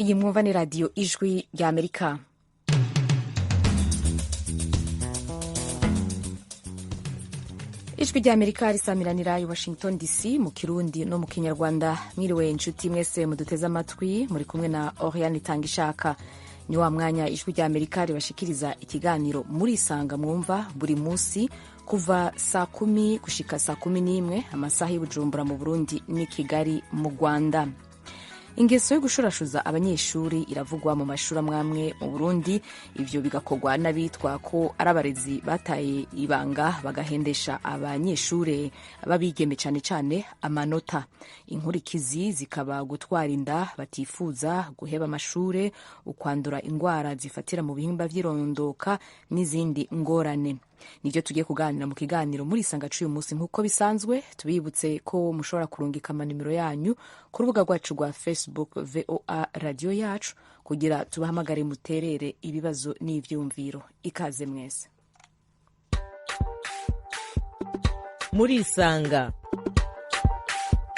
Iyi mwumva ni Radiyo Ijwi rya Amerika. Ijwi rya Amerika risamiranira i Washington DC mu Kirundi no mu Kinyarwanda. Mwiriwe inshuti mwese muduteze amatwi, muri kumwe na Oriane Itangishaka. Ni wa mwanya Ijwi rya Amerika ribashikiriza ikiganiro Murisanga, mwumva buri munsi kuva saa 10 gushika saa 11 amasaha y'Ibujumbura mu Burundi n'i Kigali mu Rwanda. Ingeso yo gushurashuza abanyeshuri iravugwa mu mashuri amwamwe mu Burundi. Ivyo bigakorwa n'abitwa ko ari abarezi bataye ibanga, bagahendesha abanyeshure b'abigeme cane cane amanota. Inkurikizi zikaba gutwara inda batifuza, guheba amashure, ukwandura ingwara zifatira mu bihimba vy'irondoka n'izindi ngorane. Nivyo tugiye kuganira mu kiganiro Murisanga c'uyu munsi. Nk'uko bisanzwe, tubibutse ko mushobora kurungika amanimero yanyu ku rubuga rwacu rwa Facebook, VOA Radio Yacu, kugira tubahamagare muterere ibibazo n'ivyumviro. Ikaze mwese. Murisanga.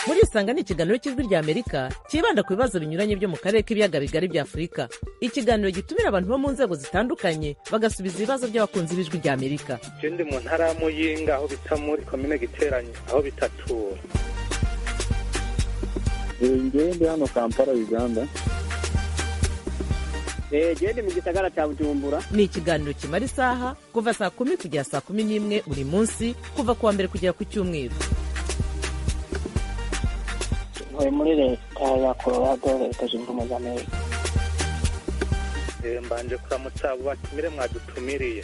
Murisanga ni ikiganiro cy'Ijwi rya Amerika cyibanda ku bibazo binyuranye byo mu karere k'Ibiyaga Bigari bya Afurika. Ikiganiro gitumira abantu bo mu nzego zitandukanye, bagasubiza ibibazo by'abakunzi b'Ijwi rya Amerika. Je ndi mu ntara ya Muyinga, aho bita muri komine Giteranyi, aho bitatura. Njyewe ndi hano Kampala, Uganda. Gende mu gisagara cya Bujumbura. Ni ikiganiro kimara isaha, kuva saa 10 kugera saa 11 buri munsi, kuva ku wa mbere kugera ku cyumweru. Ntuye muri Leta ya Colorado, Leta Zunze Ubumwe za Amerika. Mbanje kuramutsa abo batumire mwadutumiriye.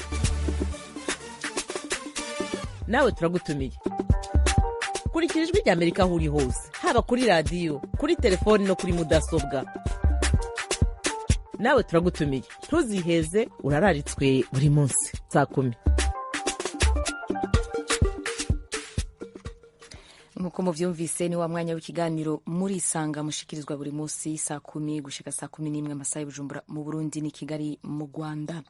Nawe turagutumiye. Kurikira Ijwi rya Amerika aho uri hose, haba kuri radiyo, kuri telefoni no kuri mudasobwa. Nawe turagutumiye, ntuziheze, urararitswe buri munsi saa 10. Nkuko muvyumvise, ni wa mwanya w'ikiganiro Murisanga, mushikirizwa buri munsi saa 10 gushika saa 11 amasaha y'Ibujumbura mu Burundi n'i Kigali mu Rwanda.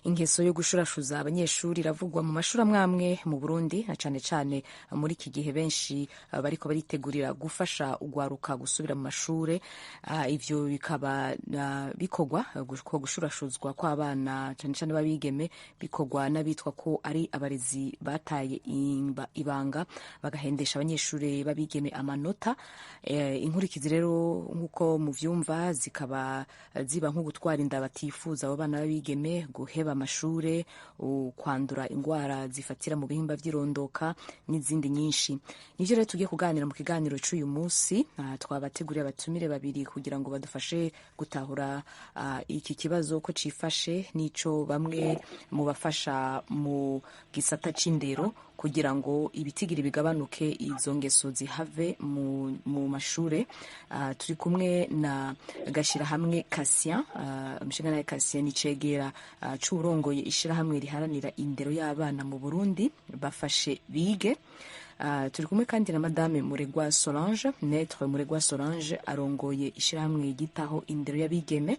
Ingeso yo gushurashuza abanyeshuri iravugwa mu mashuri amwamwe mu Burundi, na cane cane muri iki gihe benshi bariko baritegurira gufasha ugwaruka gusubira mu mashure. Ivyo bikaba bikorwa ko gushurashuzwa kw'abana, cane cane b'abigeme, bikorwa n'abitwa ko ari abarezi bataye ibanga, bagahendesha abanyeshuri babigeme amanota. Inkurikizi rero, nk'uko muvyumva, zikaba ziba nko gutwara inda batifuza abo bana b'abigeme, guheba amashure, kwandura ingwara zifatira mu bihimba vy'irondoka n'izindi nyinshi. Nivyo rero tugiye kuganira mu kiganiro c'uyu munsi. Twabateguriye abatumire babiri kugira ngo badufashe gutahura iki kibazo ko cifashe, n'ico bamwe mu bafasha mu gisata c'indero kugira ngo ibitigiri bigabanuke, izo ngeso zihave mu mashure. Turi kumwe na Gashirahamwe Cassien. Umushingantahe Cassien ni cegera c'uwurongoye ishirahamwe riharanira indero y'abana mu Burundi, Bafashe Bige. Turi kumwe kandi na Madame Muregwa Solange, Maître Muregwa Solange, arongoye ishirahamwe ryitaho indero y'abigeme.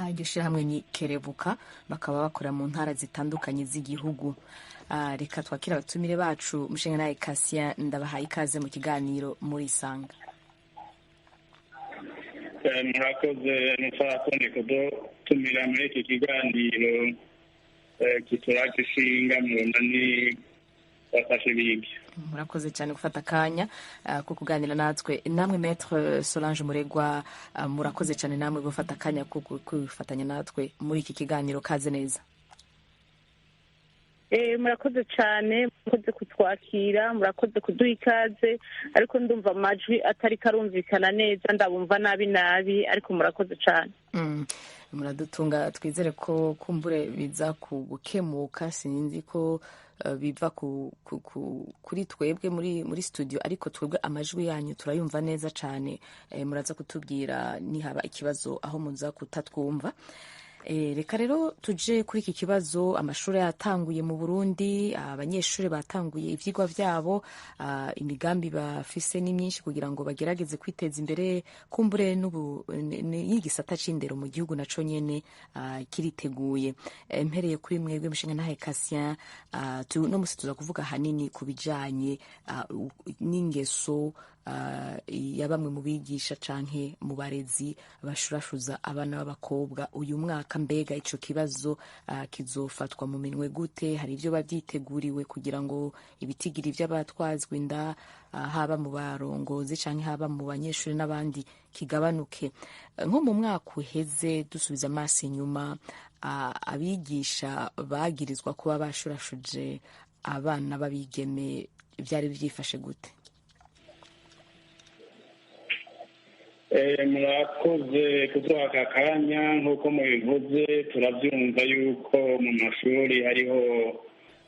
Iryo shirahamwe ni Kerebuka, bakaba bakora mu ntara zitandukanye z'igihugu. Reka twakira abatumire bacu. Mushingantahe Cassien, ndabahaye ikaze mu kiganiro Murisanga. Murakoze mupfasoni kudutumira muri iki kiganiro kituraje ishinga mu runani Bafashe Bige. Murakoze cyane gufata akanya ko kuganira natwe. Namwe Maître Solange Muregwa, murakoze cyane namwe gufata akanya ko kwifatanya natwe muri iki kiganiro. Kaze neza. Murakoze cyane, murakoze kutwakira, murakoze kuduha ikaze, ariko ndumva amajwi atari karumvikana neza, ndabumva nabi nabi, ariko murakoze cyane. Muradutunga, twizere ko kumbure biza gukemuka. Sinzi ko biva kuri twebwe muri studio, ariko twebwe amajwi yanyu turayumva neza cyane. Muraza kutubwira nihaba ikibazo aho muza kutatwumva. Reka rero tuje kuri iki kibazo. Amashuri yatanguye mu Burundi, abanyeshuri batanguye ivyigwa vyabo. Imigambi bafise ni myinshi kugira ngo bagerageze kwiteza imbere. Kumbure n'ubu y'igisata c'indero mu gihugu naco nyene kiriteguye. Mpereye kuri mwebwe mushingantahe Cassien, no musi tuza kuvuga hanini ku bijanye n'ingeso. ya bamwe mu bigisha canke mu barezi bashurashuza abana b'abakobwa. Uyu mwaka mbega ico kibazo kizofatwa mu minwe gute? Hari ivyo bavyiteguriwe kugira ngo ibitigiri vy'abatwazwa inda, haba mu barongozi canke haba mu banyeshuri n'abandi, kigabanuke? Nko mu mwaka uheze, dusubiza amaso inyuma, abigisha bagirizwa kuba bashurashuje abana b'abigeme byari byifashe gute? Murakoze kuduha aka kanya. Nk'uko mubivuze, turabyumva yuko mu mashuri hariho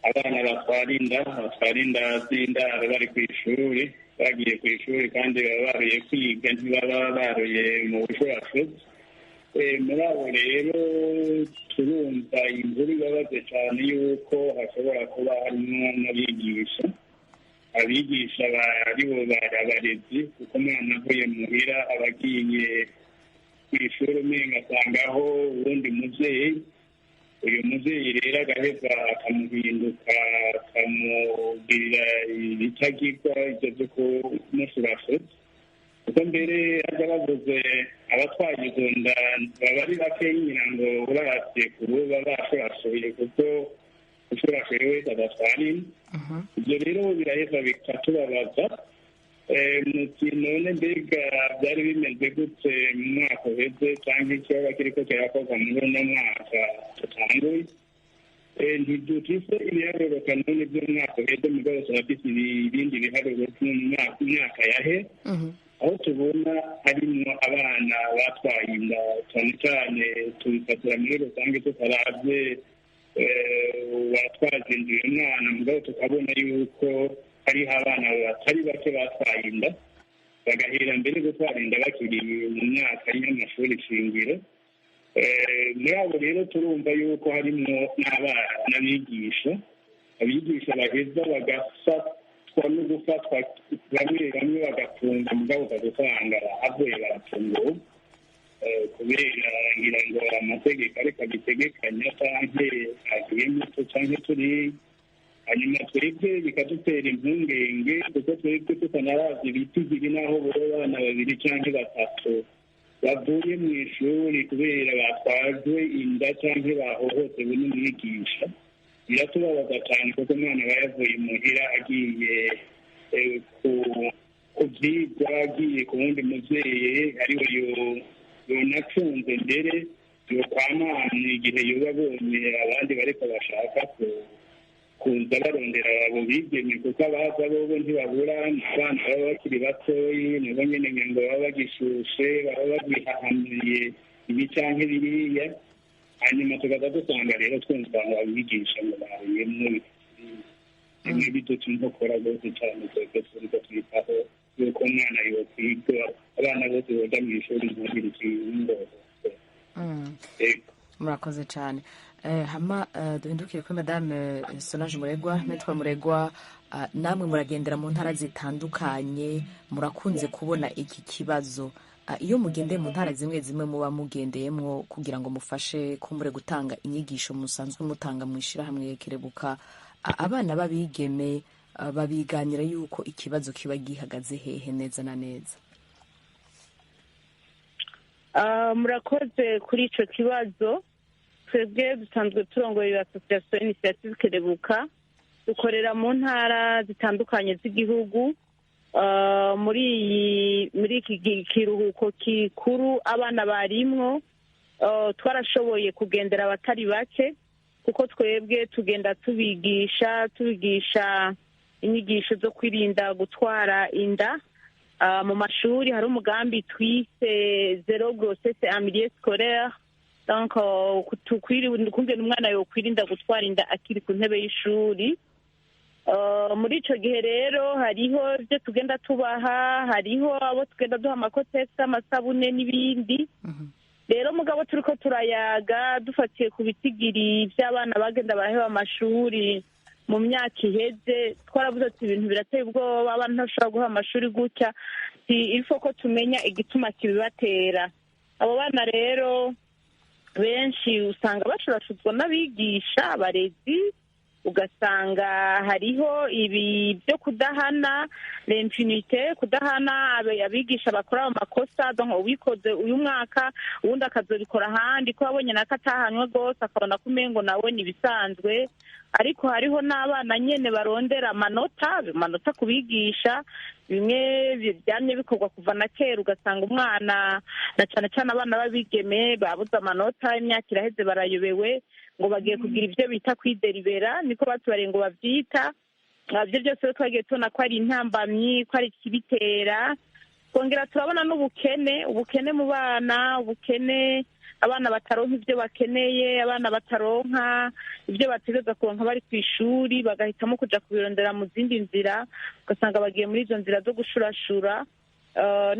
abana batwara inda z'indaro bari ku ishuri, bagiye ku ishuri, kandi baba baruye kwiga, ntibaba baruye mu bushurashuzi. Muri abo rero turumva inkuru ibabaze cyane yuko hashobora kuba harimo n'abigisha, abigisha aribo bari abarezi, kuko umwana avuye muhira aba agiye ku ishuri, umenga asangaho uwundi muvyeyi. Uyu muvyeyi rero agaheza akamuhinduka, akamugirira ibitagirwa, ivyo vyo kumushurashuza, kuko mbere haja bavuze abatwaye izo nda baba ari bakeyi ngira ngo uravye kuba bashurashuye, kuko ushurashuye wese adatwara inda. Ibyo rero biraheza bikatubabaza. Muti none mbega byari bimeze gute mu mwaka uheze, cyangwa ikibazo kiriko kirakorwa muri uno mwaka dutanguye? Ntidufise ibiharuro kanone by'umwaka uheze, mugabo turafise ibindi biharuro by'imyaka yahe, aho tubona harimwo abana batwaye inda. Cyane cyane tubifatira muri rusange, tutaravye watwaje inda uyu mwana, mugabo tukabona yuko hariho abana batari bake batwaye inda, bagahera mbere gutwara inda bakiri mu myaka y'amashuri shingiro. Muri abo rero turumva yuko harimo n'abana n'abigisha, abigisha baheza bagafatwa no gufatwa, bamwe bamwe bagafunga, mugabo ugasanga bahavuye barafungura kubera ngira ngo amategeko ariko abitegekanya, canke agiye muto canke turi. Hanyuma twebwe bikadutera impungenge, kuko twebwe tutanaravye ibitigiri, n'aho boba abana babiri canke batatu bavuye mu ishuri kubera batwajwe inda canke bahohotewe n'umwigisha, biratubabaza cyane, kuko umwana aba yavuye muhira agiye ku vyigwa, agiye ku wundi muvyeyi ariwe yonacunze, mbere yokwamana igihe yoba abonye abandi bariko bashaka kuza barondera abo bigeme, kuko abaza bobo ntibabura. Abana baba bakiri batoyi, nabo nyene ngo baba bagishushe, baba bagihahamiye ibi canke biriya. Hanyuma tukaza dusanga rero twumva ngo abigisha ngo bariyemwo, bimwe biduca inkokora rwose cyane. Twebwe turiko twitaho yuko umwana yokwiga, abana bose boja mw'ishuri, ntagire ikintu. Murakoze cyane. Hama duhindukire kuri Madame Solange Muregwa. Maître Muregwa, namwe muragendera mu ntara zitandukanye, murakunze kubona iki kibazo. Iyo mugendeye mu ntara zimwe zimwe muba mugendeyemwo kugira ngo mufashe kumbure gutanga inyigisho musanzwe mutanga mu ishirahamwe Kerebuka, abana b'abigeme babiganira yuko ikibazo kiba gihagaze hehe neza na neza? Murakoze kuri ico kibazo. Twebwe dusanzwe turongoye Association Initiative Kerebuka, dukorera mu ntara zitandukanye z'igihugu. Muri iyi, muri iki kiruhuko kikuru abana barimwo, twarashoboye kugendera abatari bake, kuko twebwe tugenda tubigisha inyigisho zo kwirinda gutwara inda mu mashuri. Hari umugambi twise "Zéro grossesse en milieu scolaire", donc kungena umwana yokwirinda gutwara inda akiri ku ntebe y'ishuri. Muri ico gihe rero hariho ibyo tugenda tubaha, hariho abo tugenda duha ama Kotex, amasabune n'ibindi. Rero mugabo turiko turayaga, dufatiye ku bitigiri by'abana bagenda baraheba amashuri mu myaka iheze, twaravuze ati ibintu birateye ubwoba, abana ntibashobora guha amashuri gutya, il faut ko tumenya igituma kibibatera. Abo bana rero benshi usanga bashurashuzwa n'abigisha, abarezi. Ugasanga hariho ibi byo kudahana, l'impunité, kudahana abigisha bakora amakosa. Donc ubikoze uyu mwaka, uwundi akazobikora ahandi, ko abonye nako atahanywe rwose, akabona ko umengo nawe ni ibisanzwe. Ariko hariho n'abana nyene barondera amanota kubigisha, bimwe byamye bikorwa kuva na kera. Ugasanga umwana, na cane cane abana b'abigeme, babuze amanota, imyaka iraheze, barayobewe, ngo bagiye kugira ibyo bita kwideribera, niko batubariye ngo bavyita. Ibyo byose rero twagiye tubona ko ari intambamyi, ko ari ikibitera. Twongera turabona n'ubukene, ubukene mu bana, ubukene, abana bataronka ibyo bakeneye, abana bataronka ibyo bategereza kuronka bari ku ishuri, bagahitamo kuja kubirondera mu zindi nzira, ugasanga bagiye muri izo nzira zo gushurashura.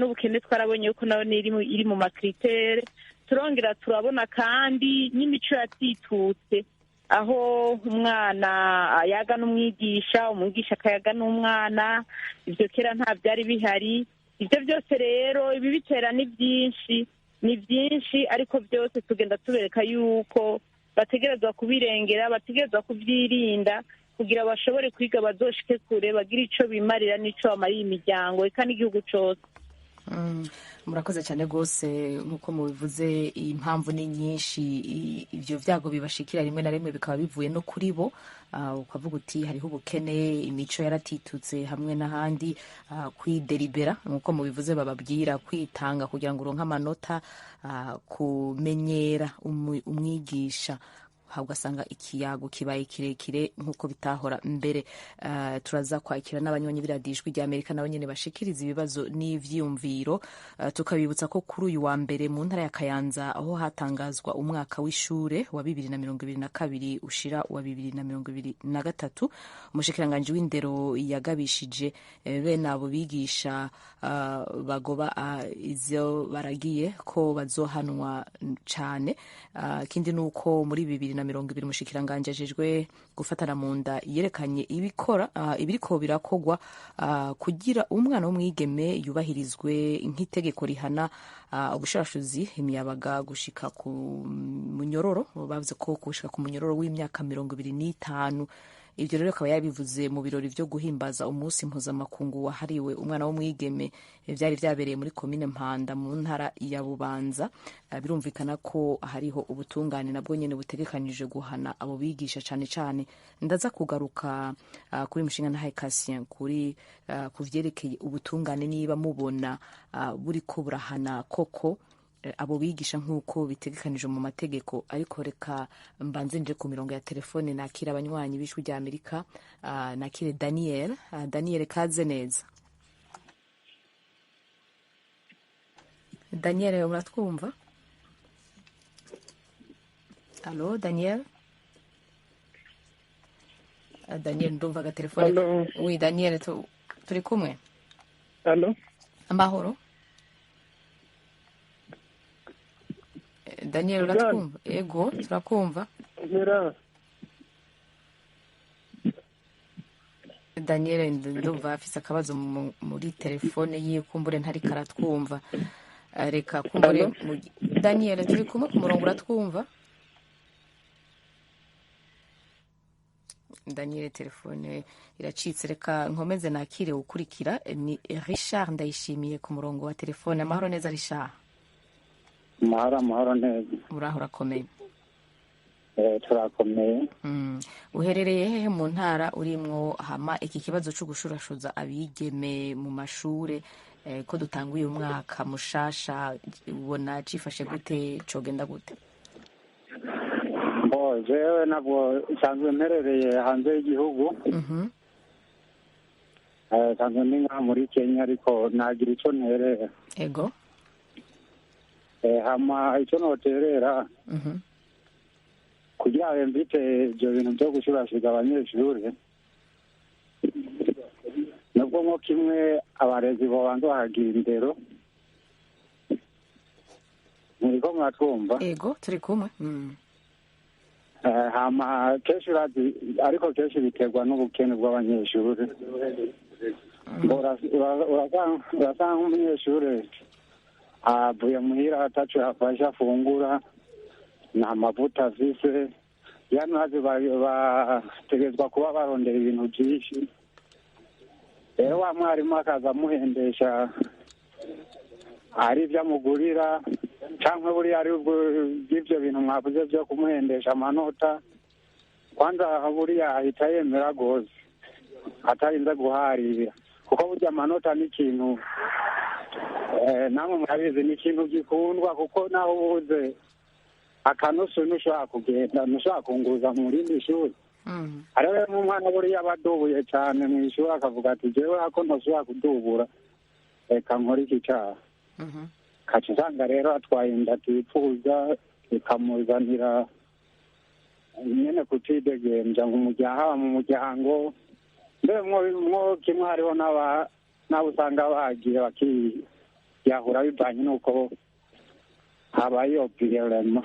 N'ubukene twarabonye yuko nayo iri mu ma critères. Turongera turabona kandi n'imico yatitutse, aho umwana ayaga n'umwigisha, umwigisha akayaga n'umwana. Ibyo kera nta byari bihari. Ibyo byose rero, ibi bitera ni byinshi, ni byinshi, ariko byose tugenda tubereka yuko bategerezwa kubirengera, bategerezwa kubyirinda, kugira bashobore kwiga, bazoshike kure, bagire ico bimarira n'ico bamariye imiryango, eka n'igihugu cose. Murakoze cyane rwose. Nk'uko mubivuze, impamvu ni nyinshi. Ibyo byago bibashikira rimwe na rimwe bikaba bivuye no kuri bo. Ukavuga uti hariho ubukene, imico yaratitutse hamwe n'ahandi, kwideribera nk'uko mubivuze, bababwira kwitanga kugira ngo uronke amanota, kumenyera umwigisha, ugasanga ikiyago kibaye kirekire nk'uko bitahora mbere. Turaza kwakira n'abanywanyi b'iradiyo Ijwi rya Amerika, nabo nyene bashikiriza ibibazo n'ivyiyumviro. Tukabibutsa ko kuri uyu wa mbere mu ntara ya Kayanza, aho hatangazwa umwaka w'ishure wa 2022 ushira wa 2023, umushikiranganji w'indero yagabishije bene abo bigisha bagoba izo baragiye ko bazohanwa cane. Ikindi ni uko muri 2020 umushikiranganji ajejwe gufatana mu nda yerekanye ibikora ibiriko birakogwa kugira umwana w'umwigeme yubahirizwe nk'itegeko rihana ubushurashuzi imiyabaga gushika ku munyororo, bavuze ko gushika ku munyororo w'imyaka 25. Ibyo rero akaba yabivuze mu birori byo guhimbaza umunsi mpuzamakungu wahariwe umwana w'umwigeme, byari byabereye muri komine Mpanda mu ntara ya Bubanza. Birumvikana ko hariho ubutungane nabwo nyene butegekanije guhana abo bigisha cane cane. Ndaza kugaruka kuri mushinga ntahe Cassien kuri kuvyerekeye ubutungane, niba mubona buriko burahana koko abo bigisha nk'uko bitegekanije mu mategeko. Ariko reka mbanze nje ku mirongo ya telefone nakira abanywanyi b'Ijwi rya Amerika, nakire Daniel. Daniel, kaze neza. Daniel, muratwumva? Allo, Daniel? Daniel, ndumva agatelefone. Allo. Oui, Daniel, turi kumwe. Allo. Amahoro, Daniel, uratwumva? Ego, turakumva. Mera. Daniel ndumva afise akabazo muri telefone yiwe, kumbure ntariko aratwumva. Reka kumbure Daniel, turi kumwe ku murongo, uratwumva? Daniel telefone iracitse, reka nkomeze nakire ukurikira, ni Richard Ndayishimiye ku murongo wa telefone. Amahoro neza, Richard. Amahoro, amahoro neza. Uraho, urakomeye? Turakomeye. Uherereye hehe mu ntara urimwo? Hama iki kibazo cyo gushurashuza abigeme mu mashure, ko dutanguye umwaka mushasha, ubona cifashe gute, cogenda gute? Bo jewe ntabwo nsanzwe mperereye hanze y'igihugu. Nsanzwe ndi ngaha muri Kenya, ariko nagira ico nterera. Ego. Hama ico noterera kugira ngo mvite ibyo bintu byo gushurashuza abanyeshuri, nubwo nko kimwe abarezi bobanza bakagira indero. Muriko muratwumva? Ego, turi kumwe. Hama kenshi urazi, ariko kenshi biterwa n'ubukene bw'abanyeshuri. Urasanga nk'umunyeshuri avuye muhira ataco yafashe afungura, nta mavuta afise, Yani bazi bategerezwa kuba barondera ibintu byinshi. Rero wa mwarimu akaza amuhendesha, ari ibyo amugurira cyangwa buriya ari bw'ibyo bintu mwavuze byo kumuhendesha amanota. Kwanza buriya ahita yemera rwose atarinze guharira, kuko burya amanota ni ikintu, namwe murabizi, ni ikintu gikundwa, kuko naho ubuze akanusu ntushobora kugenda, ntushobora kunguza mu rindi shuri. Hariho rero n'umwana buriya aba adubuye cyane mu ishuri, akavuga ati: "Jewe ako ntashobora kudubura, reka nkore iki cyaha." Kaca usanga rero atwaye inda atifuza, bikamuzanira nyene kutidegembya mu muryango, haba mu muryango mbere mwo kimwe. Hariho n'abo usanga bagiye bakiyahura bivanye n'uko habaye iyo pirelema.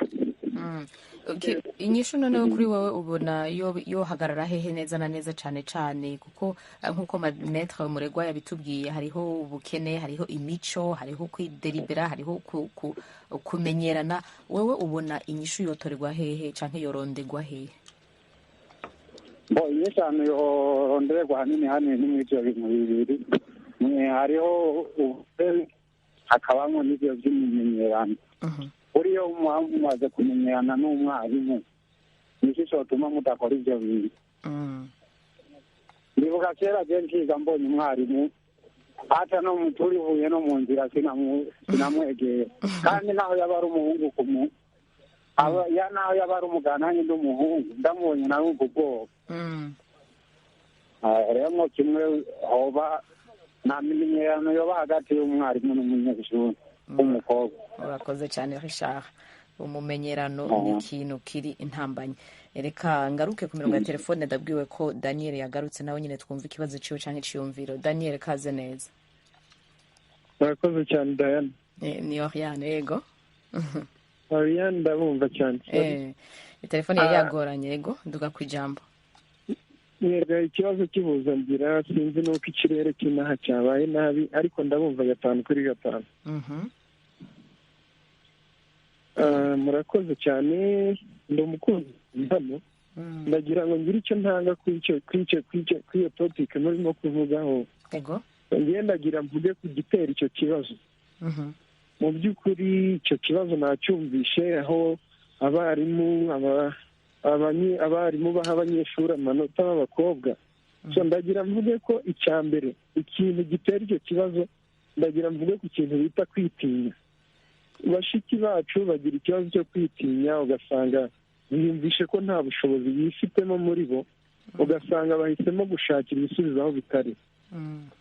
Okay, inyishu noneho kuri wowe ubona yo yohagarara hehe neza na neza, cane cane kuko nkuko maître Muregwa yabitubwiye, hariho ubukene, hariho imico, hariho kwideribera, hariho kumenyerana. Wewe ubona inyishu yotorerwa hehe canke yorondegwa hehe? Bo inyinshi ahantu yorondererwa hanini hanini ni muri ivyo bintu bibiri. Mwe hariho ubukene, hakabamwo n'ivyo vy'imimenyerano. Buriya muba mumaze kumenyerana n'umwarimu, niki cotuma mudakora ivyo bintu? Ndibuka kera je nkiga, mbonye umwarimu hata no mu turihuye no mu nzira sinamwegera, kandi naho yaba ari umuhungu kumu aba ya naho yaba ari umugabo nanjye ndi umuhungu, ndamubonye narumva ubwoba. Rero mwo kimwe hoba nta mimenyerano yoba hagati y'umwarimu n'umunyeshuri w'umukobwa. Urakoze cyane, Richard. Umumenyerano ni ikintu kiri intambanye. Reka ngaruke ku mirongo ya telefone. Ndabwiwe ko Daniel yagarutse nawe nyine, twumva ikibazo ciwe canke iciyumviro. Daniel, kaze neza. Murakoze cyane, Diana. Ni Oriane, yego. Oriane, ndabumva cyane. Telefone yari yagoranye. Yego, nduga ku ijambo. Yego, ikibazo cy'ihuzanzira sinzi n'uko ikirere cy'inaha cyabaye nabi, ariko ndabumva gatanu kuri gatanu. Murakoze cyane. Ndi umukunzi hano, ndagira ngo ngire icyo ntanga kuri icyo kuri icyo kuri icyo kuri iyo topic murimo kuvugaho. Ngiye ndagira mvuge ku gitera icyo kibazo. Mu by'ukuri icyo kibazo nacyumvishe, aho abarimu abarimu baha abanyeshuri amanota b'abakobwa. So ndagira mvuge ko icya mbere, ikintu gitera icyo kibazo, ndagira mvuge ku kintu bita kwitinya. Bashiki bacu bagira ikibazo cyo kwitinya, ugasanga biyumvishe ko nta bushobozi bifitemo muri bo, ugasanga bahisemo gushakira ibisubizo aho bitari.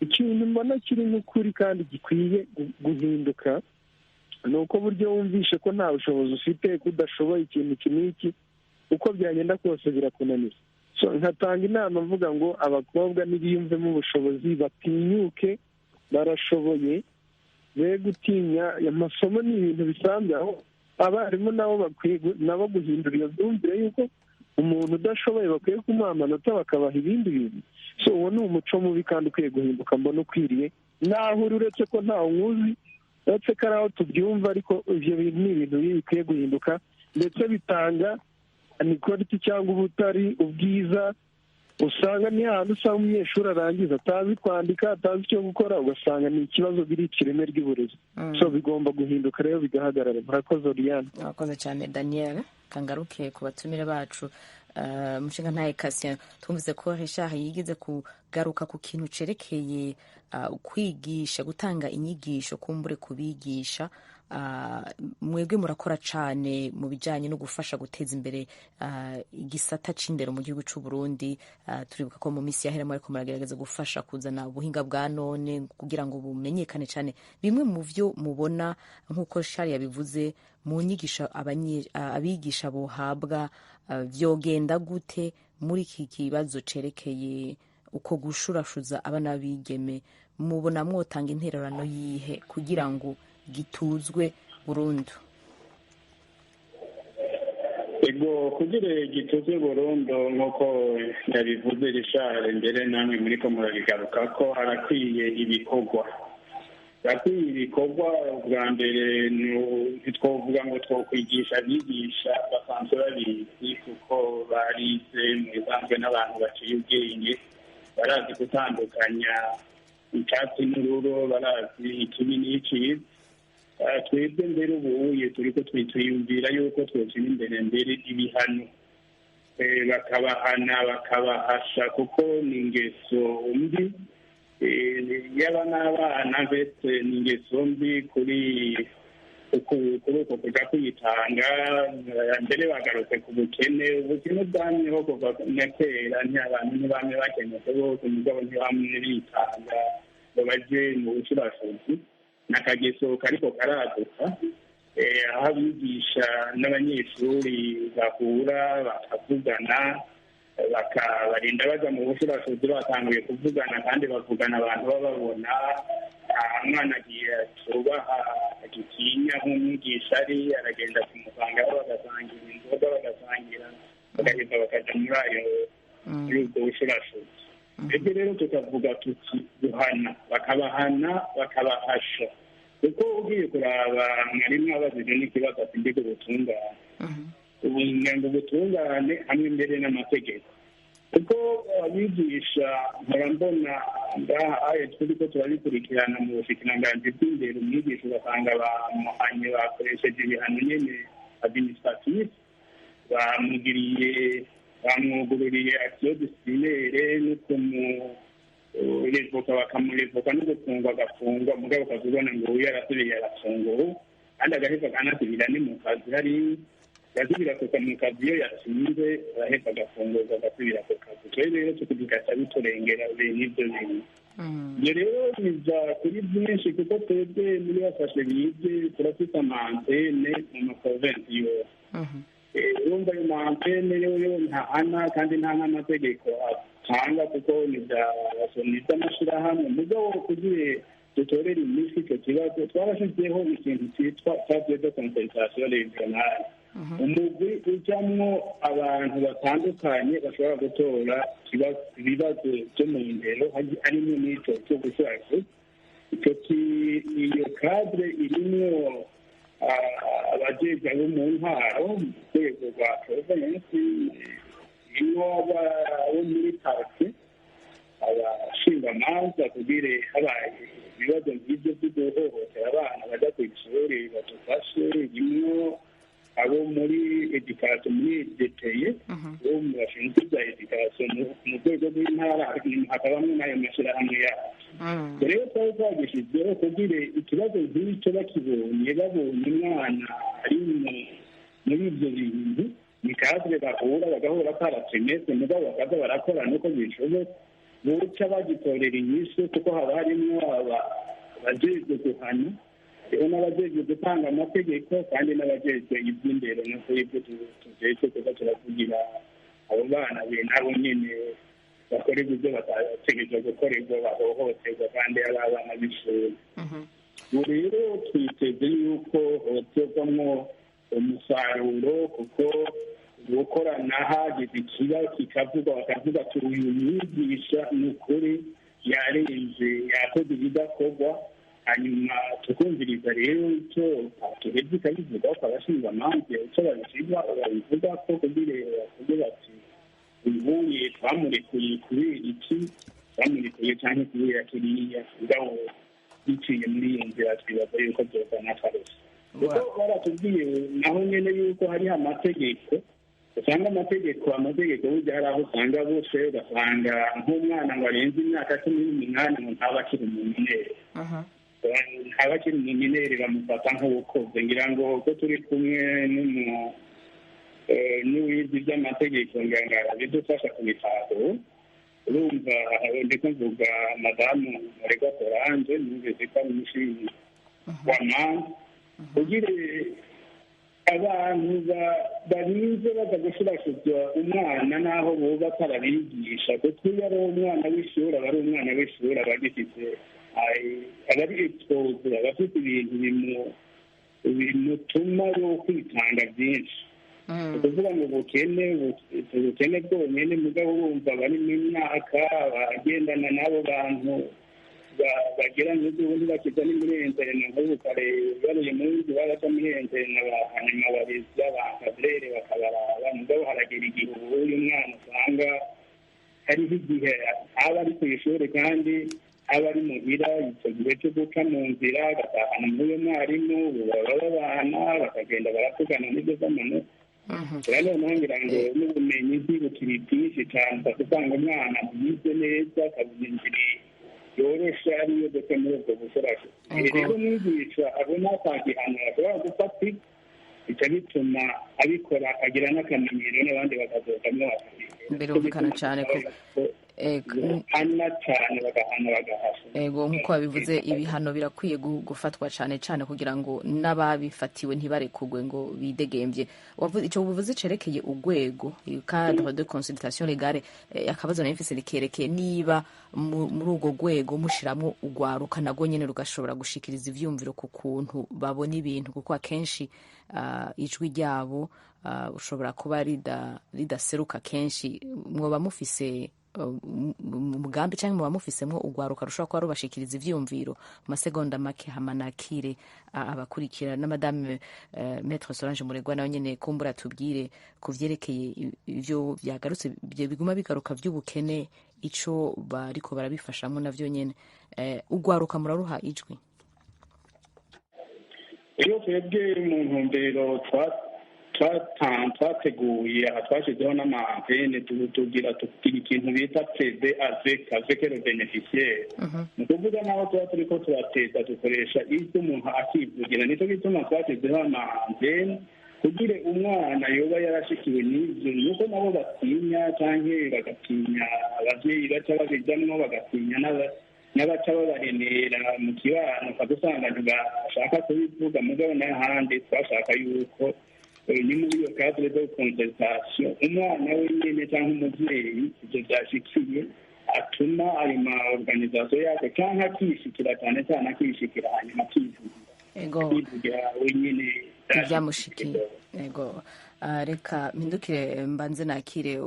Ikintu mbona kiri nk'ukuri kandi gikwiye guhinduka ni uko buryo wumvishe ko nta bushobozi ufite, ko udashoboye ikintu iki n'iki, uko byagenda kose birakunanira. So nkatanga inama mvuga ngo abakobwa nibiyumvemo ubushobozi, batinyuke, barashoboye, be gutinya. Amasomo ni ibintu bisanzwe. Aho abarimu nabo bakwiye nabo guhindura iyo myumvire y'uko umuntu udashoboye bakwiye kumuha amanota, bakabaha ibindi bintu. So uwo ni umuco mubi kandi ukwiye guhinduka, mbona ukwiriye naho uri, uretse ko ntawe nkuzi, uretse ko ari aho tubyumva, ariko ibyo bintu ni ibintu bibi bikwiye guhinduka. Ndetse bitanga inequality cyangwa ubutari ubwiza. Usanga ni hahandi usanga umunyeshuri arangiza atazi kwandika, atazi icyo gukora, ugasanga ni ikibazo birica ireme ry'uburezi. So bigomba guhinduka rero, bigahagarara. Murakoze, Oriane. Urakoze cyane, Daniel. Kangaruke ku batumire bacu. Mushinga ntaye Cassien, twumvise ko Richard yigeze kugaruka ku kintu cerekeye kwigisha, gutanga inyigisho kumbure kubigisha. Mwebwe murakora cane mu bijanye no gufasha guteza imbere igisata c'indero mu gihugu c'u Burundi. Turibuka ko mu misi yahera mwariko muragerageza gufasha kuzana ubuhinga bwa none kugira ngo bumenyekane cane. Bimwe mu vyo mubona, nk'uko Shari yabivuze, mu nyigisho abigisha bohabwa, vyogenda gute muri iki kibazo cerekeye uko gushurashuza abana b'abigeme? Mubona mwotanga intererano yihe kugira ngo gituzwe burundu? Ego, kugira gituzwe burundu, nk'uko yabivuze Richard, mbere namwe muriko murabigaruka ko harakwiye ibikorwa. Turakwiye ibikorwa. Bwa mbere ntitwovuga ngo twokwigisha abigisha, basanzwe babizi kuko barize mu bisanzwe n'abantu baciye ubwenge, barazi gutandukanya icyatsi n'ururo, barazi ikibi n'icyiza. Twebwe mbere ubuye turiko twiyumvira yuko twoshyira imbere mbere ibihano, bakabahana, bakabahasha, kuko ni ingeso mbi yaba n'abana, ndetse ni ingeso mbi kuri uko kuja kwitanga. Mbere bagarutse ku bukene, ubukene bwamyeho kuva na kera, abantu ntibamye bakenetse bose, mugabo ntibamye bitanga ngo baje mu bushurashuzi. N'akageso kariko karaduka, aho abigisha n'abanyeshuri bahura bakavugana, bakabarinda baja mu bushurashuzi batanguye kuvugana, kandi bavugana abantu bababona. Umwana agiye atubaha, agitinya nk'umwigisha ari, aragenda kumusanga, bagasangira inzoga, bagasangira, bagaheza bakaja muri ayo, muri ubwo bushurashuzi. Twebwe rero tukavuga tuti guhana, bakabahana, bakabahasha, kuko ugiye kuraba mwari mwabajije n'ikibazo ati mbega ubutungane, ngo ubutungane hamwe mbere n'amategeko, kuko abigisha mpora mbona ngaha ayo turiko turabikurikirana mu bushikiranganji bw'indero, umwigisha ugasanga bamuhanye, bakoresheje ibihano nyene administratif, bamugiriye, bamwugururiye action disciplinaire no kumurevoka, bakamurevoka no gufungwa agafungwa, mugabo ukazibona ngo uyu yarasubiye arafungwa, kandi agaheza akanasubira ni mu kazi, hari gasubira mu kazi iyo yatsinze, araheza agafungurwa, agasubira ku kazi. Twe rero tukabigaca biturengera bene ibyo bintu. Ibyo rero biza kuri byinshi, kuko twebwe muri Bafashe Bige turafite ama antennes mu ma provinces yose. Urumva ayo ma antennes yoyo ntahana kandi nta n'amategeko atanga, kuko ni iby'amashyirahamwe. Mugabo kugira dutorere inyishu icyo kibazo, twarashyizeho ikintu cyitwa table de concertation régionale, umugwi ujamwo abantu batandukanye bashobora gutora ibibazo byo mu ndero, harimo n'icyo cyo gushaka. Icyo iyo cadre irimwo abajejwe abo mu ntwaro mu rwego rwa province, irimwo abo muri parquet, abashingamanza, kugira habaye ibibazo nk'ibyo byo guhohotera abana bajya ku ishuri badufashe, irimwo abo muri éducation, muri DTE, bo bashinzwe ibya éducation mu rwego rw'intara, hakabamwo n'ayo mashyirahamwe yacu. Rero twari twagishyizeho kugira ikibazo nk'icyo bakibonye, babonye umwana ari muri ibyo bintu, ni cadre bahura, bagahura par trimestre, mugabo bakaza barakorana uko bishoboka, buca bagitorera inyishu, kuko haba harimwo abajejwe guhana, hariho n'abajejwe gutanga amategeko, kandi n'abajejwe iby'indero, no twebwe tujejwe kuza turavugira abo bana nabo nyene bakorerwa ibyo batategerezwa gukorerwa, bahohoterwa kandi ari abana b'ishuri. Ubu rero twiteze yuko hozovamwo umusaruro, kuko gukorana hagize ikiba kikavugwa, bakavuga ati uyu mwigisha ni ukuri yarenze, yakoze ibidakorwa, hanyuma tukumviriza rero icyo tuheze ikabivuga, ukabashinga amanza icyo babishinga babivuga ko, kugira bavuge bati uyu twamurekuye kubera iki, twamurekuye cyangwa kubera kiriya. Mugabo biciye muri iyo nzira, twibaza yuko byozana akarusho, kuko baratubwiye naho nyene yuko hariho amategeko, usanga amategeko burya hari aho usanga bose, ugasanga nk'umwana ngo arenze imyaka 18 ngo ntaba akiri umu mineur, ntaba akiri umu mineur, bamufata nk'uwukoze. Ngira ngo ko turi kumwe n'uwize iby'amategeko, ngira ngo arabidufasha kubitahura. Urumva ndiko mvuga madamu Muregwa Solange, numvise ko ari umushinga wa manza, kugira abantu barinze baza gushurashuza umwana n'aho boba atarabigisha, kuko iyo ari umwana w'ishuri, aba ari umwana w'ishuri, aba agifite, aba ari exposé, aba afite ibintu bimutuma yo kwitanga byinshi. Ni ukuvuga ngo ubukene bwonyene, mugabo urumva bari mu myaka bagendana n'abo bantu. bagera nk'ubundi bakiza ni muri interena, nk'ubu kare baruye munsi baraca muri interena, hanyuma abarezi, abankadrere bakabaraba. Mugabo haragera igihe ubu uyu mwana usanga hariho igihe aba ari ku ishuri kandi aba ari muhira. Icyo gihe cyo guca mu nzira agatahana n'uyu mwarimu, baba babana, bakagenda baravugana n'ibyo z'amanota. Rero noneho ngira ngo n'ubumenyi ntibukiri bwinshi cyane, usanga umwana yize neza akabona inzira yoroshe ariyo ndetse muri ubwo bushorasho. Rero umwigisha abona atagihano ashobora gufata, bica bituma abikora akagira n'akamenyero, n'abandi bakazozamo. Birumvikana cyane ko hana cyane, bagahana, bagahasha. Ego, nk'uko babivuze, ibihano birakwiye gufatwa cyane cyane kugira ngo n'ababifatiwe ntibarekugwe ngo bidegembye. Icyo buvuze cerekeye urwego, cadre de consultation légale, akabazo nari mfise rikerekeye niba muri urwo rwego mushiramwo urwaruka, narwo nyene rugashobora gushikiriza ivyumviro ku kuntu babona ibintu, kuko akenshi ijwi ryabo ushobora kuba ridaseruka kenshi. Mwoba mufise umugambi cyangwa muba mufisemwo urwaruka rushobora kuba rubashikiriza ivyumviro mu masegonda make, hama nakire abakurikira na madame Maître Solange Muregwa, nawe nyene kumbura tubwire ku vyerekeye ivyo vyagarutse biguma bigaruka vy'ubukene, ico bariko barabifashamwo navyo nyene. Urwaruka muraruha ijwi? Iyo twebwe mu ntumbero twateguye aha, twashyizeho n'ama antennes, tugira ikintu bita plaider avec le bénéficiaire. Ni ukuvuga naho tuba turi ko turateza, dukoresha ijwi, umuntu akivugira. Nicyo gituma twashyizeho ama antennes kugira umwana yoba yarashikiwe n'ibyo, nuko nabo batinya cyangwa bagatinya ababyeyi baca babijyamo, bagatinya n'abaca babaremera mu kibano, ukadusanga ntibashaka kubivuga. Mugabo n'ahandi twashaka yuko ni muri iyo cadre de concertation, umwana wenyine cyangwa umubyeyi ibyo byashikiye atuma ayo ma organisation yacu, cyangwa akishikira cyane cyane, akishikira hanyuma akivugira wenyine. Byamushikiye. Ego, reka mpindukire mbanze nakire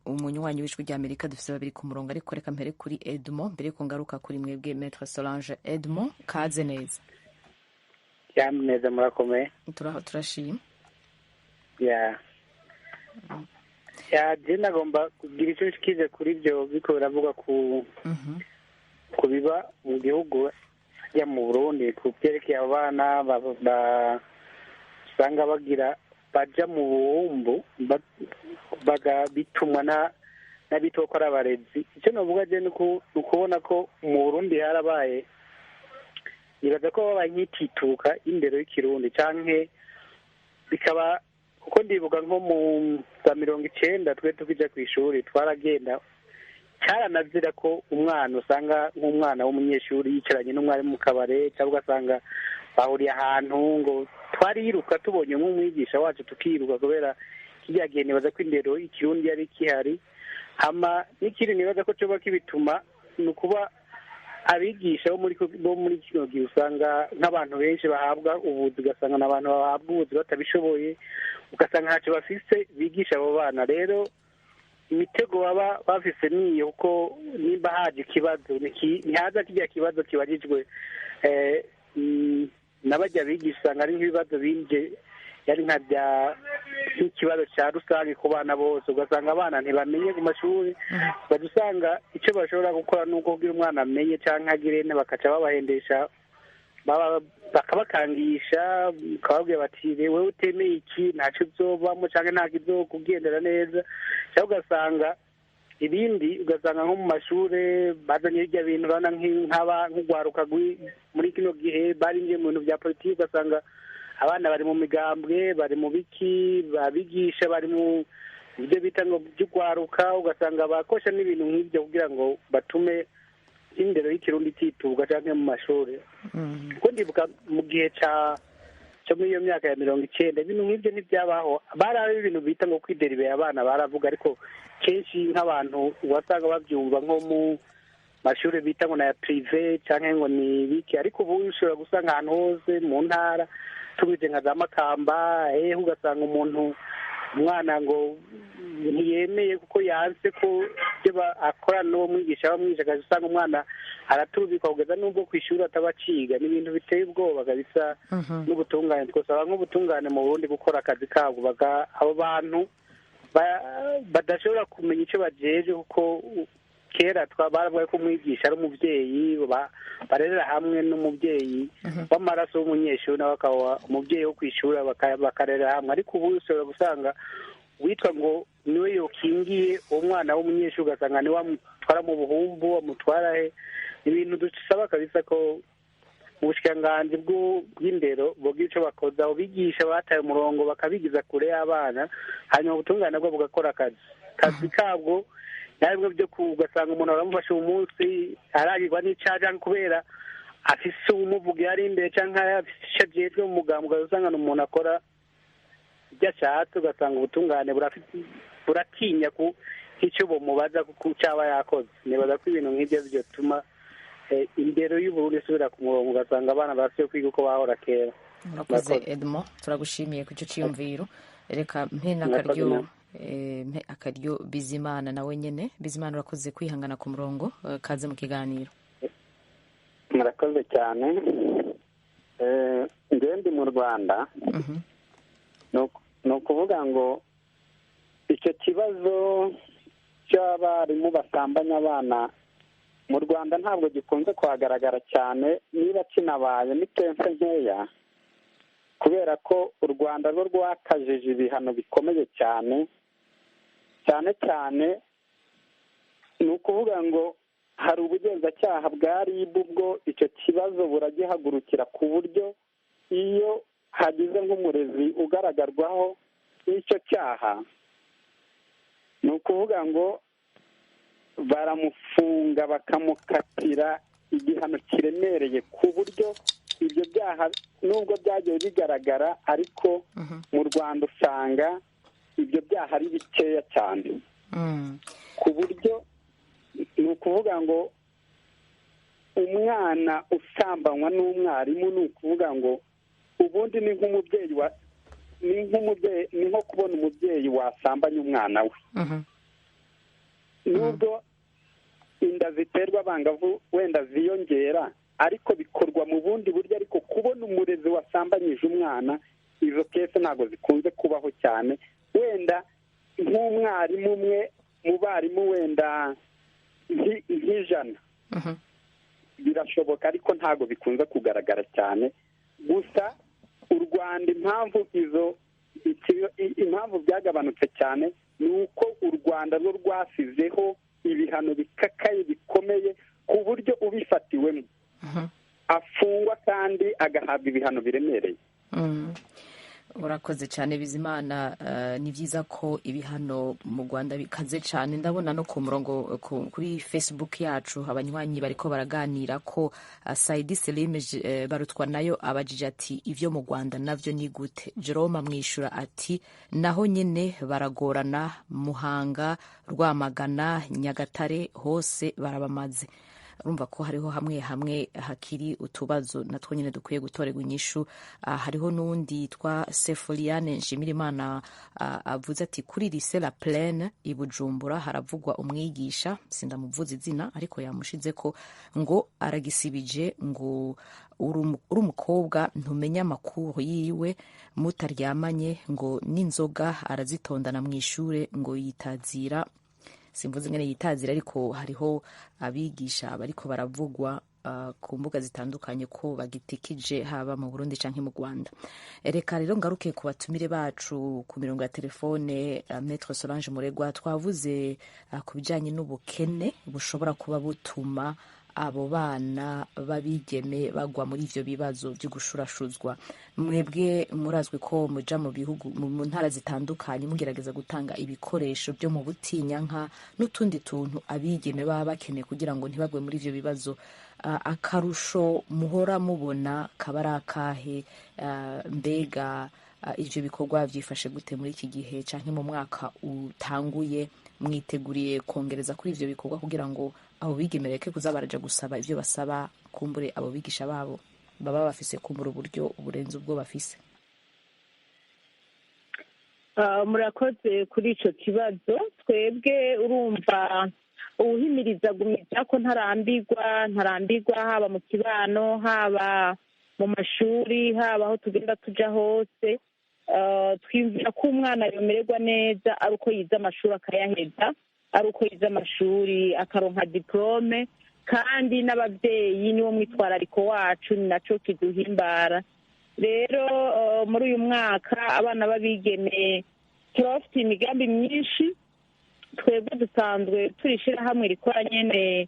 umunywanyi w'Ijwi rya Amerika. Dufite babiri ku murongo, ariko reka mpere kuri Edmond mbere yuko ngaruka kuri mwebwe, Maître Solange. Edmond, kaze neza. Neza, murakomeye? Turaho, turashima. Ya, je nagomba kugira icyo nshikize kuri ibyo biko biravuga ku biba mu gihugu ya mu Burundi, ku byerekeye abo bana usanga bagira baja mu buhumbu bitumwa n'abitwa ko ari abarezi. Icyo navuga je ni ukubona ko mu Burundi harabaye, nibaza ko babaye nk'itituka y'indero y'ikirundi, canke bikaba kuko ndibuka nko mu za 90 twe tukija ku ishuri twaragenda, cyaranazira ko umwana usanga nk'umwana w'umunyeshuri yicaranye n'umwarimu mu kabare, cyangwa ugasanga bahuriye ahantu, ngo twariruka tubonye nk'umwigisha wacu tukiruka, kubera kirya gihe nibaza ko indero ikirundi yari kihari. Hama n'ikindi nibaza ko coba kibituma ni ukuba abigisha bo muri kino gihe usanga nk'abantu benshi bahabwa ubuzi, ugasanga n'abantu bahabwa ubuzi batabishoboye, ugasanga ntacyo bafise bigisha abo bana. Rero imitego baba bafise niyo, kuko nimba haje ikibazo ntihaza kirya kibazo kibajijwe n'abajya bigisha, usanga ari nk'ibibazo binje yari nka bya nk'ikibazo cya rusange ku bana bose, ugasanga abana ntibamenye ku mashuri. Bajya usanga icyo bashobora gukora ni uko kugira umwana amenye cyangwa agire, bakaca babahendesha, bakabakangisha, bakababwira bati: "Wewe utemeye iki ntacyo uzovamo cyangwa ntabwo izokugendera neza." Cyangwa ugasanga ibindi, ugasanga nko mu mashuri bazanye hirya bintu, urabona nk'urwaruka muri kino gihe barinjiye mu bintu bya politiki, ugasanga abana bari mu migambwe, bari mu biki, babigisha bari mu ibyo bita ngo by'urwaruka, ugasanga bakosha n'ibintu nk'ibyo kugira ngo batume indero y'ikirundi itituka cyangwa mu mashuri. Kuko ndibuka mu gihe cyo muri iyo myaka ya 90 ibintu nk'ibyo ntibyabaho. Bari ibintu bita ngo kwideribera, abana baravuga, ariko kenshi nk'abantu wasanga babyumva nko mu mashuri bita ngo na ya privé cyangwa ngo ni ibiki, ariko ubu ushobora gusanga ahantu hose mu ntara, tubize nka za Makamba, ehe, ugasanga umuntu Umwana ngo ntiyemeye kuko yanse ko ibyo akorana n'uwo mwigisha bamwigisha, akaza usanga umwana araturubikwa kugeza n'ubwo ku ishuri ataba aciga. Ni ibintu biteye ubwoba kabisa. N'ubutungane, twasaba nk'ubutungane mu Burundi gukora akazi kabwo, abo bantu badashobora kumenya icyo bajeje, kuko kera baravuga ko umwigisha ari umubyeyi, barerera hamwe n'umubyeyi w'amaraso w'umunyeshuri, nawe akaba umubyeyi wo ku ishuri, bakarerera hamwe. Ariko ubu ushobora gusanga witwa ngo niwe yokingiye uwo mwana w'umunyeshuri, ugasanga niwe amutwara mu buhumbu, amutwara he. Ibintu dusaba kabisa ko ubushikiranganji bw'indero bogira ico bakoza, abo bigisha bataye umurongo bakabigiza kure y'abana, hanyuma ubutungane bwo bugakora akazi kabwo. Nabwo byo ugasanga umuntu aramufashe uwo munsi aragirwa n'icaha, canke kubera afise uwumuvuga ari imbere, canke afise ico ajejwe mu mugambwe, ugasanga ni umuntu akora ibyo ashatse, ugasanga ubutungane buratinya ku icyo bumubaza kuko caba yakoze. Nibaza ko ibintu nk'ibyo vyotuma indero y'Uburundi isubira ku murongo, ugasanga abana barasubiye kwiga uko bahora kera. Murakoze Edmond, turagushimiye ku cyo ciyumviro. Reka mpe n'akaryo, mpe akaryo Bizimana nawe nyene. Bizimana, urakoze kwihangana ku murongo, kaze mu kiganiro. Murakoze cyane. Njyewe ndi mu Rwanda. Ni ukuvuga ngo icyo kibazo cy'abarimu basambanya abana mu Rwanda ntabwo gikunze kuhagaragara cyane, niba kinabaye ni kenshi nkeya, kubera ko u Rwanda rwo rwakajije ibihano bikomeye cyane cyane cyane. Ni ukuvuga ngo hari ubugenzacyaha bwa RIB, ubwo icyo kibazo buragihagurukira, ku buryo iyo hagize nk'umurezi ugaragarwaho n'icyo cyaha, ni ukuvuga ngo baramufunga bakamukatira igihano kiremereye, ku buryo ibyo byaha nubwo byagiye bigaragara, ariko mu Rwanda usanga ibyo byaha ari bikeya cyane, ku buryo ni ukuvuga ngo umwana usambanywa n'umwarimu, ni ukuvuga ngo ubundi ni nk'umubyeyi wa ni nk'umubyeyi, ni nko kubona umubyeyi wasambanya umwana we. Nubwo inda ziterwa abangavu wenda ziyongera, ariko bikorwa mu bundi buryo, ariko kubona umurezi wasambanyije umwana, izo kese ntabwo zikunze kubaho cyane. Wenda nk'umwarimu umwe mu barimu wenda nk'ijana birashoboka, ariko ntabwo bikunze kugaragara cyane. Gusa u Rwanda impamvu izo impamvu byagabanutse cyane ni uko u Rwanda rwo rwasizeho ibihano bikakaye bikomeye, ku buryo ubifatiwemo afungwa kandi agahabwa ibihano biremereye. Urakoze cyane Bizimana. Ni byiza ko ibihano mu Rwanda bikaze cyane. Ndabona no ku murongo kuri Facebook yacu abanywanyi bariko baraganira ko Saidi Selim Barutwa nayo abajije ati ivyo mu Rwanda navyo ni gute? Jerome amwishura ati naho nyene baragorana, Muhanga, Rwamagana, Nyagatare hose barabamaze. Urumva ko hariho hamwe hamwe hakiri utubazo natwo nyine dukwiye gutorerwa inyishu. Hariho n'undi yitwa Sefoliane Nshimirimana, avuze ati kuri lycée La Plaine i Bujumbura haravugwa umwigisha, sindamuvuza izina ariko yamushize ko ngo aragisibije, ngo uri umukobwa ntumenya amakuru yiwe mutaryamanye, ngo n'inzoga arazitondana mu ishure, ngo yitazira, simvuze ngene yitazira, ariko hariho abigisha bariko baravugwa ku mbuga zitandukanye ko bagitikije haba mu Burundi canke mu Rwanda. Reka rero ngaruke ku batumire bacu ku mirongo ya telefone. Maître Solange Muregwa, twavuze ku bijanye n'ubukene bushobora kuba butuma abo bana babigeme bagwa muri ivyo bibazo byo gushurashuzwa. Mwebwe murazwi ko muja mu bihugu, mu ntara zitandukanye, mugerageza gutanga ibikoresho byo mu butinyanka n'utundi tuntu abigeme baba bakeneye kugira ngo ntibagwe muri ivyo bibazo. Akarusho muhora mubona kaba ari akahe? Mbega ivyo bikorwa vyifashe gute muri iki gihe canke mu mwaka utanguye? Mwiteguriye kongereza kuri ivyo bikorwa kugira ngo abo bigeme bareke kuza baraja gusaba ivyo basaba, kumbure abo bigisha babo baba bafise kumbura uburyo burenze ubwo bafise? Murakoze kuri icyo kibazo. Twebwe urumva uwuhimiriza gumiza ko ntarambirwa, ntarambirwa, haba mu kibano, haba mu mashuri, haba aho tugenda tuja hose. Twiyumvira ko umwana yomererwa neza ari uko yize amashuri akayaheza, ari uko yize amashuri akaronka diplôme. Kandi n'ababyeyi niwo mwitwarariko wacu, ni nacyo kiduhimbara. Rero muri uyu mwaka abana b'abigeme turabafitiye imigambi myinshi. Twebwe dusanzwe turi ishyirahamwe rikora nyine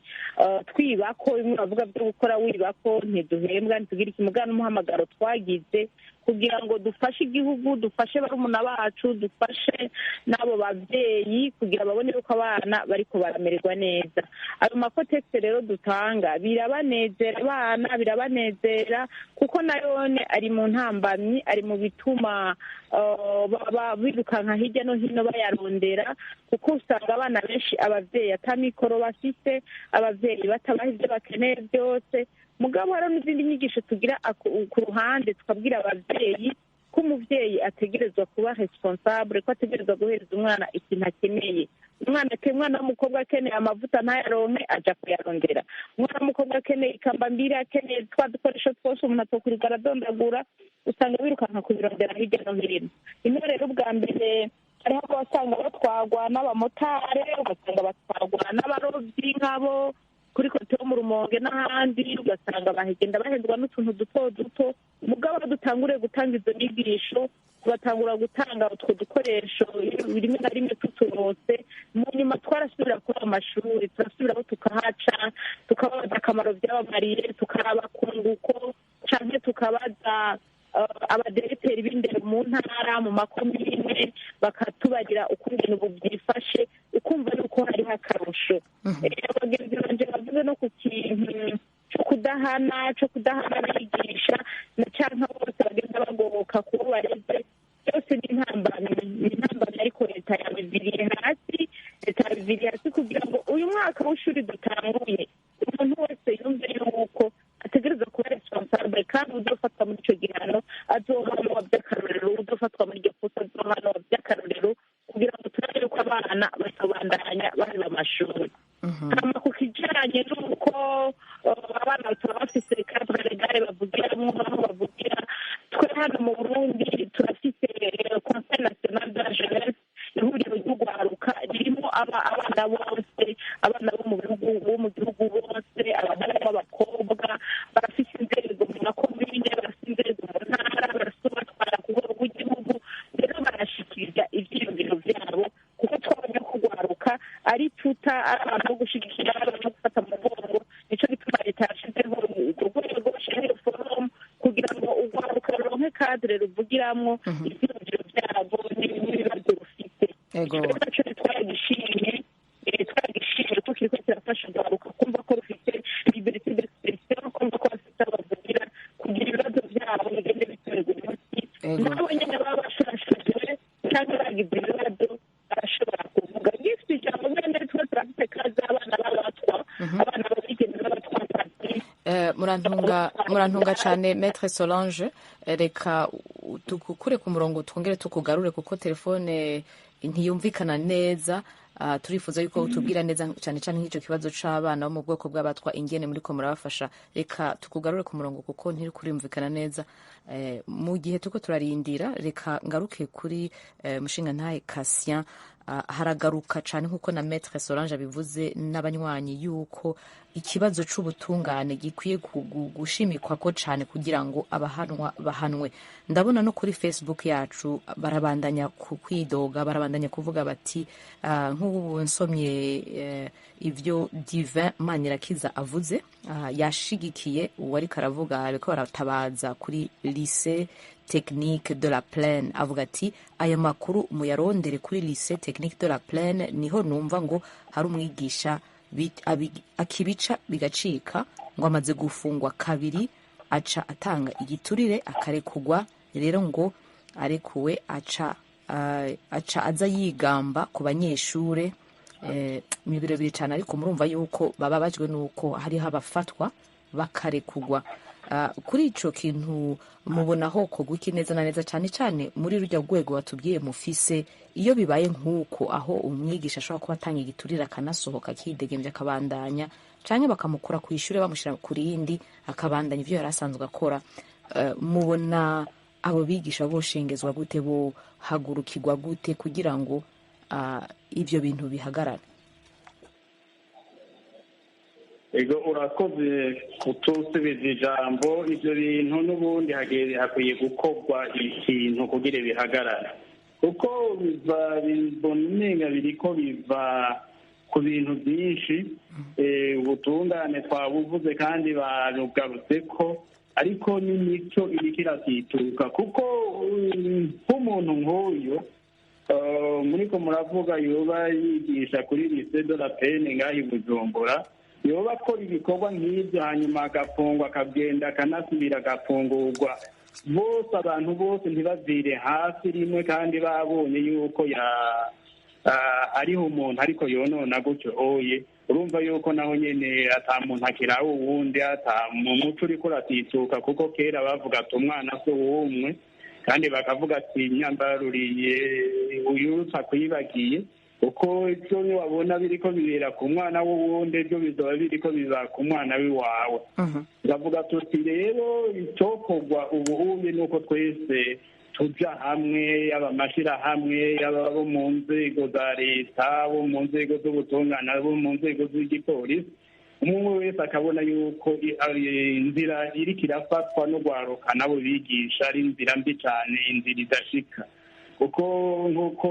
twibako, bimwe bavuga byo gukora wibako, ntiduhembwa, ntitugira ikimugana. N'umuhamagaro twagize kugira ngo dufashe igihugu, dufashe barumuna bacu, dufashe n'abo babyeyi kugira babone yuko abana bariko baramererwa neza. Ayo ma Kotex rero dutanga birabanezera abana, birabanezera kuko nayone ari mu ntambamyi, ari mu bituma birukanka hirya no hino bayarondera, kuko usanga abana benshi ababyeyi atamikoro bafise, ababyeyi batabaha ibyo bakeneye byose. Mugabo hariho n'izindi nyigisho tugira ku ruhande, tukabwira ababyeyi ko umubyeyi ategerezwa kuba responsable, ko ategerezwa guhereza umwana ikintu akeneye. Umwana w'umukobwa akeneye amavuta ntayaronke, aja kuyarondera. Umwana w'umukobwa akeneye ikambambiri, akeneye twa dukoresho twose umuntu atokwirirwa aradondagura, usanga birukanka kubirondera hirya no hino. Ino rero ubwa mbere hariho abasanga batwagwa n'abamotare, ugasanga batwagwa n'abarobyi nk'abo kuri côte yo mu Rumonge n'ahandi, ugasanga bahegenda bahendwa n'utuntu duto duto. Mugabo aho dutanguriye gutanga izo nyigisho, tugatangura gutanga utwo dukoresho rimwe na rimwe tuturose, mu nyuma twarasubira kuri ayo mashuri, turasubiraho tukahaca, tukababaza akamaro byabamariye, tukaraba kunguko, canke tukabaza abadiregiteri b'indero mu ntara, mu makomine, bakatubagira ukungene ubu byifashe, ukumva yuko hariho akarusho. Abagenzi banje bavuze no ku kintu cyo kudahana abigisha na canke bose bagenda bagoboka kubo bareze, byose ni intambamyi, ni intambamyi. Ariko leta yabiviriye hasi, leta yabiviriye hasi kugira ngo uyu mwaka w'ishuri dutanguye umuntu wese yumve yuko ategereza kuba responsable, kandi uzofatwa muri ico gihano azohanwa by'akarorero, uzofatwa muri iryo kosa azohanwa by'akarorero, kugira ngo turabe yuko abana batobandanya baheba amashuri. Hama ku kijanye n'uko abana bataba bafise cadre légal bavugiramwo aho bavugira, twe hano mu Burundi turafise Conseil national de la jeunesse, ihuriro ry'urwaruka ririmo abana bose, abana bo mu gihugu bose, abahungu b'abakobwa. Barafise inzego mu makomine, barafise inzego mu ntara, barafise ubatwara ku rwego rw'igihugu. Rero barashikiriza ivyiyumviro vyabo, kuko twabonye ko urwaruka ari tuta, ari abantu bo gushigikira, ari abantu bo gufata mu mugongo. Nico gituma leta yashizeho urwo rwego, bashizeho forum kugira ngo urwaruka ruronke cadre ruvugiramwo ivyiyumviro vyabo n'ibibazo rufite. Ico naco twaragishimye, ko kiriko kirafasha urwaruka kumva ko rufite liberté d'expression, kumva ko bafite aho bavugira kugira ibibazo vyabo bigende bitorerwa umuti. Nabo nyene baba bashurashujwe canke bagize ibibazo barashobora kuvuga gifite ijambo. Mwene twe turafite kazi abana b'abatwa, abana b'abigeme b'abatwakazi. Murantunga cyane, Maître Solange. Reka tugukure ku murongo twongere tukugarure kuko telefone ntiyumvikana neza. Turifuza yuko utubwira neza cyane cyane nk'icyo kibazo c'abana bo mu bwoko bw'abatwa, ingene muriko murabafasha. Reka tukugarure ku murongo kuko ntiri kurumvikana neza. Mu gihe turiko turarindira, reka ngaruke kuri mushingantahe Cassien. Haragaruka cyane nk'uko na Maître Solange abivuze n'abanywanyi yuko ikibazo c'ubutungane gikwiye gushimikwa ko cyane kugira ngo abahanwa bahanwe. Ndabona no kuri Facebook yacu barabandanya kwidoga, barabandanya kuvuga bati nk'ubu nsomye ivyo Divin Manirakiza avuze, yashigikiye uwariko aravuga, ariko baratabaza kuri Lycée Technique de la Plaine, avuga ati aya makuru muyarondere kuri Lycée Technique de la Plaine, niho numva ngo hari umwigisha akibica bigacika, ngo amaze gufungwa kabiri, aca atanga igiturire akarekugwa. Rero ngo arekuwe aca aza yigamba ku banyeshure. Ni birebire cyane, ariko murumva yuko bababajwe nuko hariho abafatwa bakarekugwa. Kuri ico kintu mubona ho kogwa neza na neza, cyane cyane muri rujya rwego watubwiye mufise, iyo bibaye nk'uko aho umwigisha ashobora kuba atanga igiturire akanasohoka akidegemvya akabandanya, canke bakamukura ku ishure bamushyira ku rindi akabandanya ivyo yari asanzwe akora, mubona abo bigisha boshengezwa gute, bohagurukirwa gute kugira ngo ivyo bintu bihagarare? Ego, urakoze kutusubiza ijambo. Ibyo bintu n'ubundi hakwiye gukorwa ikintu kugira bihagarare, kuko biva bibona umenga biriko biva ku bintu byinshi. Ubutungane twabuvuze kandi barugarutse ko, ariko n'imico iriko iratituka, kuko nk'umuntu nk'uyu muriko muravuga yoba yigisha kuri lycée de la Plaine ngaha i Bujumbura, yoba akora ibikorwa nk'ibyo hanyuma agafungwa, akagenda akanasubira agafungurwa, bose abantu bose ntibavire hasi rimwe, kandi babonye yuko ya ariho umuntu ariko yonona gutyo oye. Urumva yuko naho nyene ata muntu akiraho uwundi, ata mu muco uriko uratituka, kuko kera bavuga ati umwana si uwumwe, kandi bakavuga ati nyambaruriye uyurutsa kwibagiye, kuko ivyo wabona biriko bibera ku mwana w'uwundi byo bizoba biriko biba ku mwana w'iwawe. Turavuga tuti rero icokorwa ubu nuko twese tuja hamwe, yaba amashirahamwe, yaba abo mu nzego za leta, abo mu nzego z'ubutungane, abo mu nzego z'igipolisi, umwe wese akabona yuko inzira iriko irafatwa no gwaruka nabo bigisha ari inzira mbi cane, inzira idashika, kuko nk'uko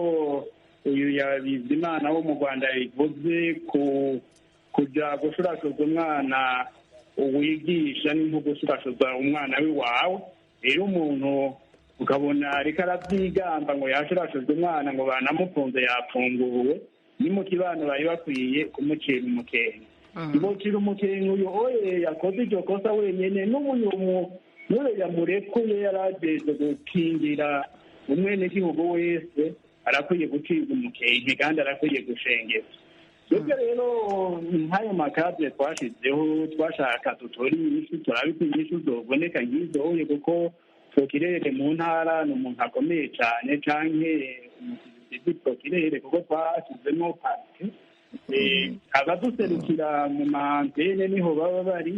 uyu Bizimana wo mu Rwanda yabivuze, kuja gushurashuza umwana wigisha ni nko gushurashuza umwana w'iwawe. Rero umuntu ukabona ariko arabyigamba ngo yashurashujwe umwana, ngo banamufunze yapfunguwe, ni mu kibano bari bakwiye kumucira umukenke. Bocira umukenke uyu oye yakoze iryo kosa wenyene, n'uyu n'uyu yamurekuye yarajejwe gukingira umwenegihugu wese, arakwiye gucibwa umukenke kandi arakwiye gushengezwa. Twebwe rero nk'ayo makadre twashizeho, twashaka dutore inyishu, turabe ko inyishu zoboneka nk'izo oye, kuko prokirere mu ntara ni umuntu akomeye cane, canke umusizi prokirere, kuko twashizemo parike abaduserukira mu maantene niho baba bari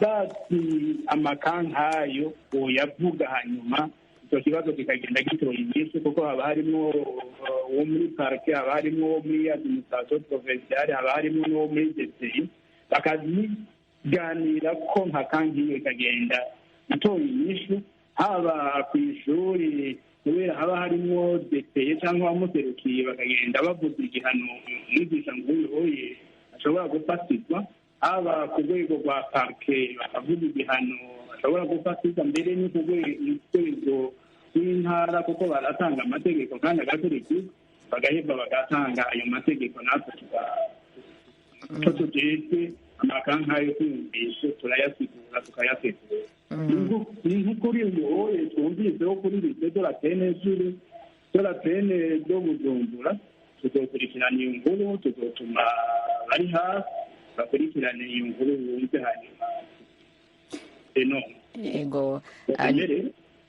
bazi amakankayo boyavuga, hanyuma icyo kibazo kikagenda gitoye inyishu, kuko haba harimo uwo muri parike, haba harimo uwo muri administration provinciale, haba harimo n'uwo muri DCI, bakaziganira ko nka kankiyo ikagenda itoye inyishu, haba ku ishuri kubera haba harimo DCI cyangwa abamuserukiye, bakagenda bavuza igihano umwigisha nguyu oye ashobora gufatirwa, haba ku rwego rwa parike bakavuga igihano ashobora gufatirwa, mbere no ku rwego rw'intara, kuko baratanga amategeko kandi agakurikizwa, bagaheba bagatanga ayo mategeko, natwe icyo tujejwe amakanka yo kwiyumvisha turayasigura tukayategura. Ni nk'ukuri uyu oye twumviseho kuri lycée de la Plaine jure de la Plaine do Bujumbura, tuzokurikirana iyo nkuru, tuzotuma bari hafi bakurikirane iyo nkuru bumve, hanyuma eno. Ego.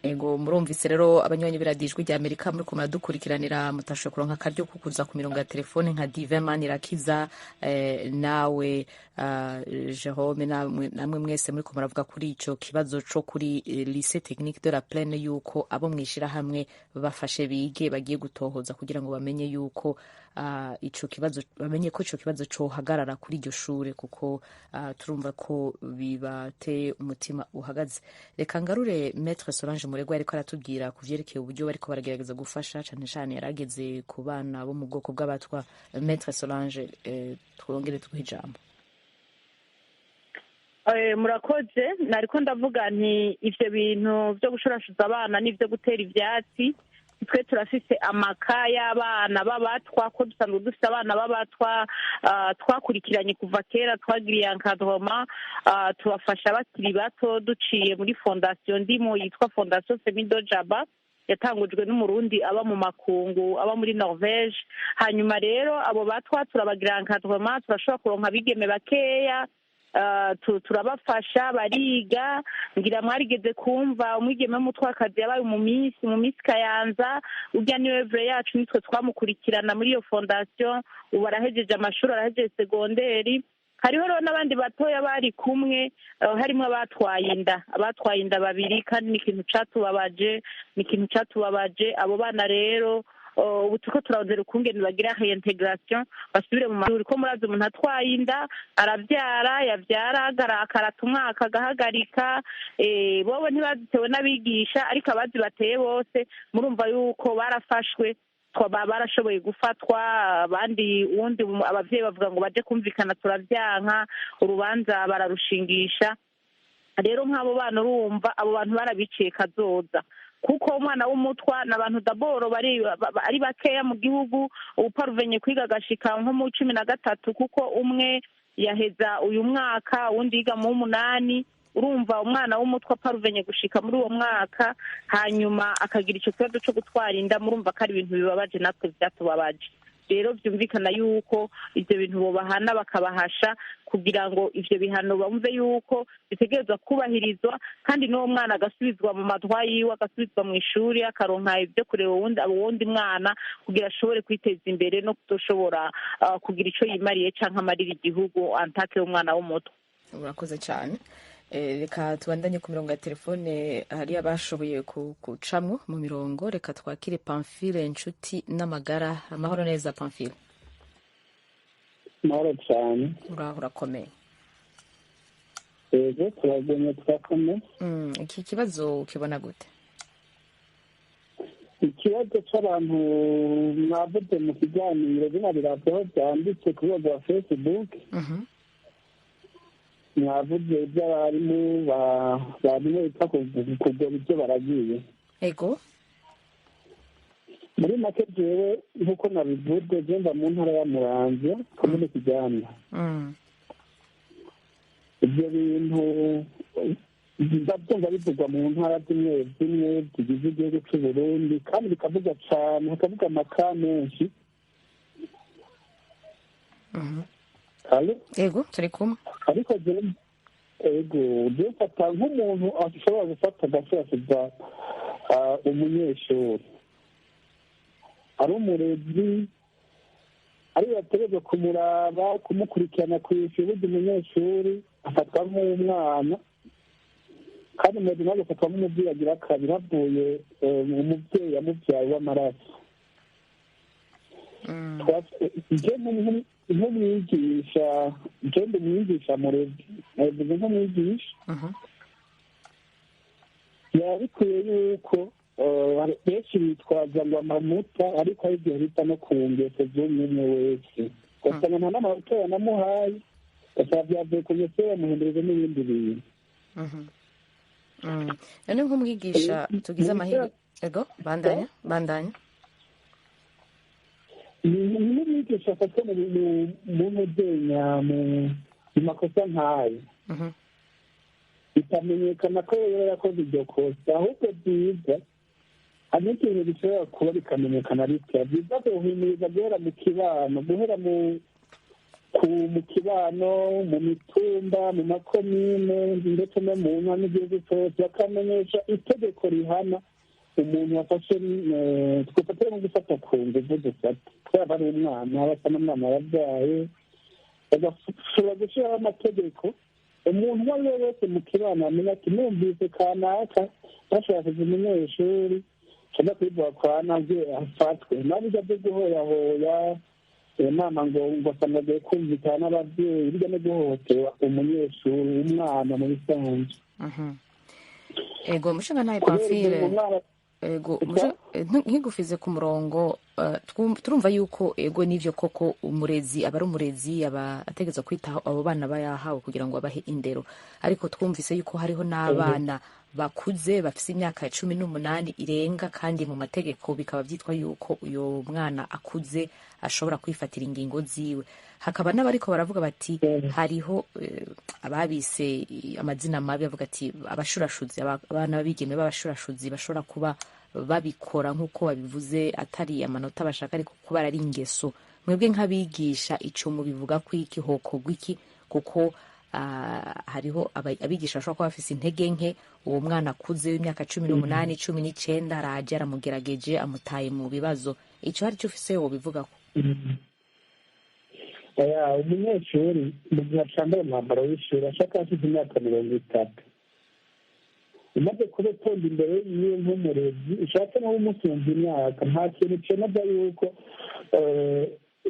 Ego, murumvise rero abanywanyi b'iradiyo rya Amerika muri kumara dukurikiranira, mutashoboye kuronka akaryo ko kuza ku mirongo ya telefone nka Divin Manirakiza, nawe Jerome, namwe mwese muri kumara kuri ico kibazo co kuri Lycée Technique de la Plaine, yuko abo mwishira hamwe bafashe bige bagiye gutohoza kugira ngo bamenye yuko ico kibazo, bamenye ko ico kibazo cohagarara kuri iryo shure, kuko turumva ko bibateye umutima uhagaze. Reka ngarure Maître Solange Muregwa, ariko aratubwira ku vyerekeye uburyo bariko baragerageza gufasha, cane cane yarageze ku bana bo mu bwoko bw'abatwa. Maître Solange, twongere tuguhe ijambo. Murakoze. Nariko ndavuga nti ivyo bintu vyo gushurashuza abana n'ivyo gutera ivyatsi, twe turafise amaka y'abana b'abatwa, ko dusanzwe dufise abana b'abatwa twakurikiranye kuva kera, twagiriye encadrement, tubafasha bakiri bato duciye muri fondation ndimo yitwa Fondation Semido Jaba, yatangujwe n'umurundi aba mu makungu, aba muri Norvege. Hanyuma rero abo batwa turabagira encadrement, turashobora kuronka abigeme bakeya Turabafasha bariga. Ngira mwarigeze kumva umwigeme w'umutwakazi yabaye mu minsi Kayanza, urya niwe œuvre yacu, nitwe twamukurikirana muri iyo fondation. Ubu arahejeje amashuri, arahejeje segonderi. Hariho rero n'abandi batoya bari kumwe, harimo abatwaye inda babiri, kandi ni ikintu catubabaje, ni ikintu catubabaje. Abo bana rero ubu turiko turarondera ukungene bagira réintégration, basubire mu mashuri, ko murazi umuntu atwaye inda aravyara, yavyara akarata umwaka, agahagarika. Bobo ntibazitewe n'abigisha, ariko abazi bateye bose murumva yuko barafashwe, barashoboye gufatwa. Abandi uwundi abavyeyi bavuga ngo baje kumvikana, turavyanka, urubanza bararushingisha. Rero nk'abo bana, urumva abo bantu barabiciye kazoza, kuko umwana w'umutwa ni abantu d'abord ari bakeya mu gihugu. Uparvenye kwiga agashika nko mu 13, kuko umwe yaheza uyu mwaka, uwundi yiga mu w'umunani. Urumva umwana w'umutwa aparvenye gushika muri uwo mwaka, hanyuma akagira ico kibazo co gutwara inda, murumva ko ari ibintu bibabaje, natwe vyatubabaje. Rero vyumvikana yuko ivyo bintu bobahana, bakabahasha, kugira ngo ivyo bihano bumve yuko bitegerezwa kubahirizwa, kandi n'uwo mwana agasubizwa mu madwa yiwe, agasubizwa mu ishuri, akaronka ivyo kureba uwundi mwana, kugira ashobore kwiteza imbere no kudoshobora kugira ico yimariye canke amarira igihugu antake y'umwana w'umutwa. Urakoze cyane. Reka tubandanye ku mirongo ya telefone, hari abashoboye gucamwo mu mirongo. Reka twakire Pamphile Inshuti n'Amagara. Amahoro neza, Pamphile? Amahoro cyane. Uraho, urakomeye? Yego, turagumye, turakomeye. Iki kibazo ukibona gute? Ikibazo cy'abantu mwavuze mu kiganiro, bino biraveho byanditse ku rwego rwa Facebook, mwavuze iby'abarimu barimu bita kugora ibyo baragiye. Muri make, jewe nk'uko nabivuze, je mba mu ntara ya Muramvya, komine Kiryama. Ibyo bintu ndabyumva bivugwa mu ntara zimwe zimwe zigize igihugu c'u Burundi, kandi bikavuga cane, hakavuga amaka menshi. Allo? Ego, turi kumwe. Ariko jewe, ego, jewe mfata nk'umuntu ashobora gufata agashurashuza umunyeshuri, ari umurezi, ariyo yategerezwa kumuraba, kumukurikirana kw'ishuri. Burya umunyeshuri afatwa nk'umwana, kandi umurezi nawe agafatwa nk'umubyeyi agira kabiri havuye umubyeyi yamubyaye w'amaraso. Je nk'umwigisha, je ndi umwigisha murezi, nabivuze nk'umwigisha, biba bikwiye yuko benshi bitwaza ngo amamuta, ariko hari igihe bita no ku ngeso z'umwe umwe wese, ugasanga nta n'amanota yanamuhaye, ugasanga byavuye ku ngeso yamuhinduririje n'ibindi bintu. None nk'umwigisha tugize amahirwe, ego, bandanya, bandanya. Ni nk'umwigisha afatwa mu ntuzenya mu makosa nk'ayo, bikamenyekana ko yaba yakoze iryo kosa, ahubwo byiza hari n'ikintu gishobora kuba bikamenyekana bitya, byiza guhimiriza guhera mu kibano, guhera mu kibano, mu mitumba, mu makomine, ndetse no mu ntara n'igihugu cyose, bakamenyesha itegeko rihana umuntu wafashe, twifatire nko gufata ku nguvu, dufate yaba ari umwana, basa n'umwana yabyaye, bagashobora gushyiraho amategeko, umuntu uwo ari we wese mu kibano amenya ati numvise kanaka bashakije umunyeshuri, nshobora kubivuga kwa nabyo, afatwe. Nabyo byo guhoyahoya iyo nama ngo asanga agiye kumvikana n'ababyeyi, bijya no guhohotera umunyeshuri, umwana mu bisanzwe. Ego, mushinga ntaye Pamphile, ego, nkigufize ku murongo, turumva yuko, ego, nivyo koko, umurezi aba ari umurezi, aba ategerezwa kwitaho abo bana aba yahawe kugira ngo abahe indero. Ariko twumvise yuko hariho n'abana bakuze bafise imyaka ya 18 irenga, kandi mu mategeko bikaba byitwa yuko uyo mwana akuze, ashobora kwifatira ingingo ziwe. Hakaba n'abariko baravuga bati hariho ababise amazina mabi, bavuga ati abashurashuzi, abana b'abigeme b'abashurashuzi bashobora kuba babikora nk'uko babivuze, atari amanota bashaka, ariko kuba ari ingeso. Mwebwe nk'abigisha, ico mubivuga ko iki? Hokorwa iki? Kuko Hariho abigisha bashobora kuba bafise intege nke, uwo mwana akuze w'imyaka 18, 19 araje aramugerageje, amutaye mu bibazo. Ico hari ico ufise wobivugako? Umunyeshuri mu gihe acambaye umwambaro w'ishuri, ashaka afite imyaka 30, umaze kuba utonda imbere yiwe nk'umurezi, ushatse nawe umusumva imyaka, nta kintu cemeza yuko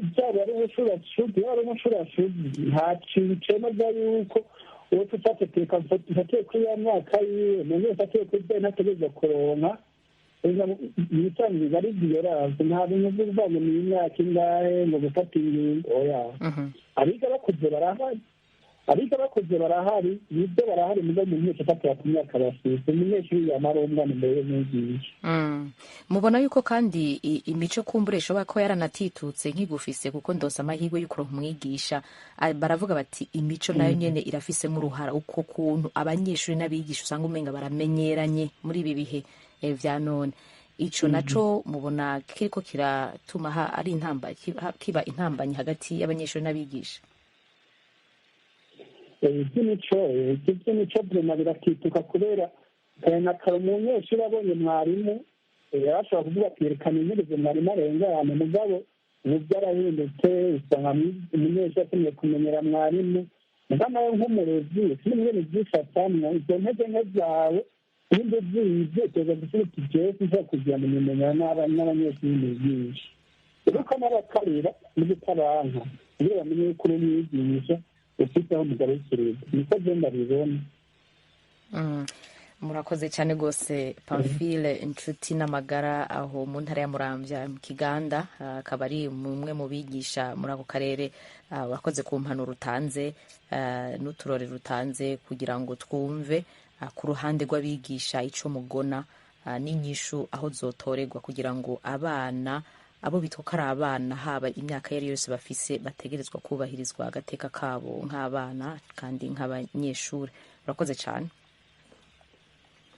byaba ari ubushurashuzi, yaba ari umushurashuzi, nta kintu cemeza yuko uwo tufateteka mfatiye kuri ya myaka yiwe, none mfatiye kuri byo ntategerezwa kuronka ibisanzwe ari violence. Nta bintu byo kuvuga ngo ni imyaka ingahe ngo gufata ingingo, oya. Abiga bakuze barahari, abiga bakuze barahari, nibyo barahari, mugo umuntu wese afatira ku myaka bafise, umunyeshuri yamara umwana imbere y'umwigisha. Mubona yuko kandi imico kumbure ishobora ko yaranatitutse nkigufise, kuko ndose amahirwe yo kuronka umwigisha. Baravuga bati imico nayo nyene irafisemo uruhara, uko kuntu abanyeshuri n'abigisha usanga umenga baramenyeranye muri ibi bihe vya none. Ico naco mubona kiriko kiratuma ari intamba kiba intambanyi hagati y'abanyeshuri n'abigisha? Iby'imico vrema biratituka, kubera na kare umunyeshuri abonye mwarimu yarashobora kuvuga ati yerekana intebe mwarimu arengane. Mugabo ubu byarahindutse, usanga umunyeshuri akeneye kumenyera mwarimu. Mugabo nawe nk'umurezi sinimwe byifatamwo izo ntege nke zawe, nimba uzize uteza gusubika ivyese ushobora kugira ngo umenyana n'abanyeshuri nigisha, uko n'abakarira n'ugutabanka kugira bamenye yuko uri umwigisha ufite aho mugarukiriza. Niko je ndabibona. Murakoze cyane rwose, Pamphile Inshuti n'Amagara, aho mu ntara ya Muramvya mu Kiganda, akaba ari umwe mu bigisha muri ako karere. Urakoze ku mpanuro utanze n'uturore rutanze kugira ngo twumve ku ruhande rw'abigisha ico mugona n'inyishu aho zotorerwa, kugira ngo abana abo bitwa ko ari abana, haba imyaka iyo ari yose bafise, bategerezwa kubahirizwa agateka kabo nk'abana kandi nk'abanyeshuri. Urakoze cyane.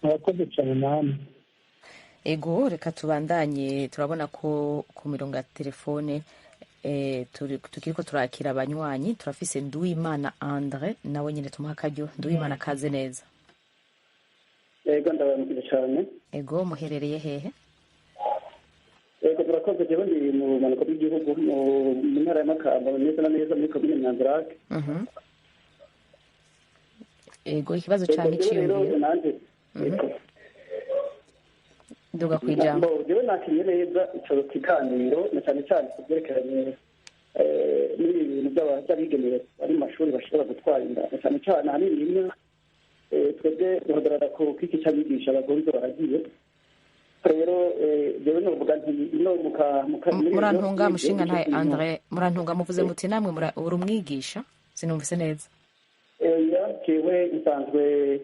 Murakoze cyane namwe. Ego, reka tubandanye. Turabona ko ku mirongo ya telefone tukiriko turakira abanywanyi. Turafise Nduwimana Andre, nawe nyine tumuha akaryo. Nduwimana, kaze neza. Ego, ndabaramukije cyane. Ego, muherereye hehe? Ego, turakoze. Jewe ndi mu bumanuko bw'igihugu, mu ntara ya Makamba, neza na neza muri komine Nyanzarake. Ego, ikibazo canke iciyumviro? Nduga kwijambo. Jewe nakinye neza ico kiganiro, na cane cane ku vyerekeranye n'ibi bintu by'abigemeye bari mu mashuri bashobora gutwara inda, na cane cane ahanini imwe twebwe duhagarara ku kiki c'abigisha bagonze baragiye. Rero jewe novuga nti ino Murantunga, mushinga ntaye Andre, murantunga, muvuze muti namwe uri umwigisha? Sinumvise neza. Oya, jewe nsanzwe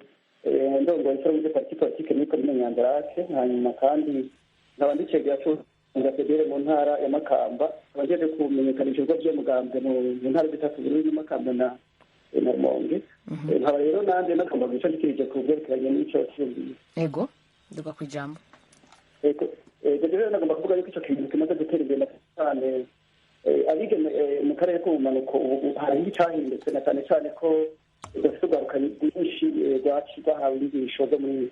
ndongoye ishyirahamwe rya parti politike muri komine Nyanzarake, hanyuma kandi nkaba ndicegera c'ubutunga federe mu ntara ya Makamba, nkaba njeje kumenyekanisha ibikorwa vy'umugambwe mu ntara zitatu, Burundi, Makamba na Rumonge. Nkaba rero nanje nagomba guca ndikirije ku vyerekeranye n'ico cyiyumviro. Ego, duga kwijambo. Ego, rero nagomba kuvuga yuko ico kintu kimaze gutera imbere cyane. Abigeme mu karere k'ubumanuko ubu hari icahindutse, na cane cane ko dufite urwaruka rwinshi rwahawe inyigisho zo muri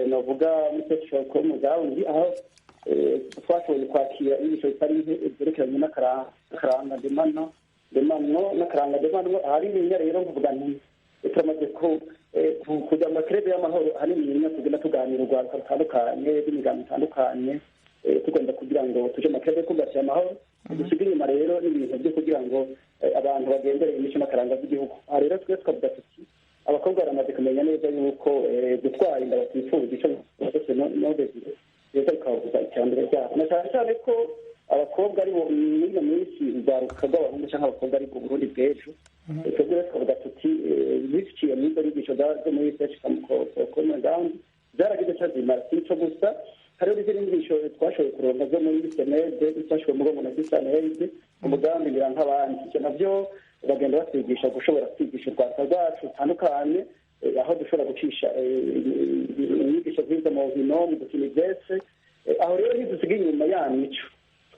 novuga muri session mugambi, aho twashoboye kwakira inyigisho zitari nke zerekeranye n'akaranga ndemano n'akaranga ndemano. Ahanini rero nkuvuga nti turamaze kujya mu makerebe y'amahoro, ahanini tugenda tuganira urwaruka rutandukanye rw'imigambi itandukanye, tugomba kugira ngo tuje mu makerebe kumbatira amahoro. Dusiga inyuma rero n'ibintu byo kugira ngo abantu bagendere imico n'akaranga by'igihugu. Aha rero twe tukavuga tuti abakobwa baramaze kumenya neza yuko gutwara inda batifuza, ico byose no desire rero bikababuza iterambere ryabo, na cyane cyane ko abakobwa ari bo muri ino minsi urwaruka rw'abahungu cyangwa abakobwa ari bwo Burundi bw'ejo. Twebwe rero tukavuga tuti biciye muri izo nyigisho zo muri research common zaragize ico zimara. Si ico gusa, hariho n'izindi nyigisho twashoboye kuronka zo muri senede ifashwe mu mugongo na sisanede umugambi ngira nk'abandi. Ivyo navyo bagenda batwigisha gushobora kwigisha urwaruka rwacu rutandukanye, aho dushobora gucisha inyigisho ziza mu nkino, mu gukina ivyese. Aho rero ntidusiga inyuma ya mico.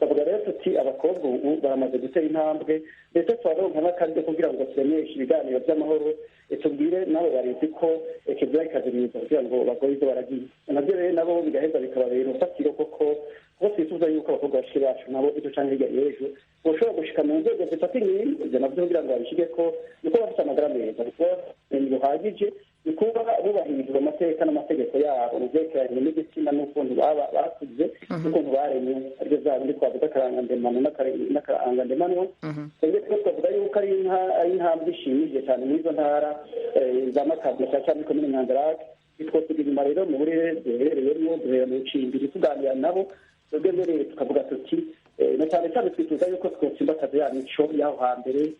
Tukavuga rero tuti abakobwa ubu baramaze gutera intambwe, ndetse turaronka n'akaryo kugira ngo turemeshe ibiganiro by'amahoro, tubwire nabo barezi ko kizira ikaziriza kugira ngo bagore ibyo baragiye nabyo. Rero nabo bigaheza bikababera urufatiro koko, kuko twifuza yuko abakobwa bashiki bacu nabo ejo canke hirya y'ejo boshobora gushika mu nzego zifata ingingo. Ivyo navyo kugira ngo babishige ko niko bafite amagara meza, ni kuba ubumenyi buhagije, ni kuba bubahirizwa amateka n'amategeko yabo mu vyerekeranye n'igitsina n'ukuntu baba bakuze n'ukuntu baremwe, aribyo vya bindi twavuga akarangandemano n'akarangandemanwa. Twebwe twavuga yuko ari intambwe ishimishije cyane muri izo ntara za Makamba cyane cyane muri komine Nyanzarake. Twosiga inyuma rero mu burere duherereyemo, duhera mu Cimbiri tuganira nabo. Twebwe mbere tukavuga tuti na cyane cyane twifuza yuko twotsimbataza ya mico y'aho hambere,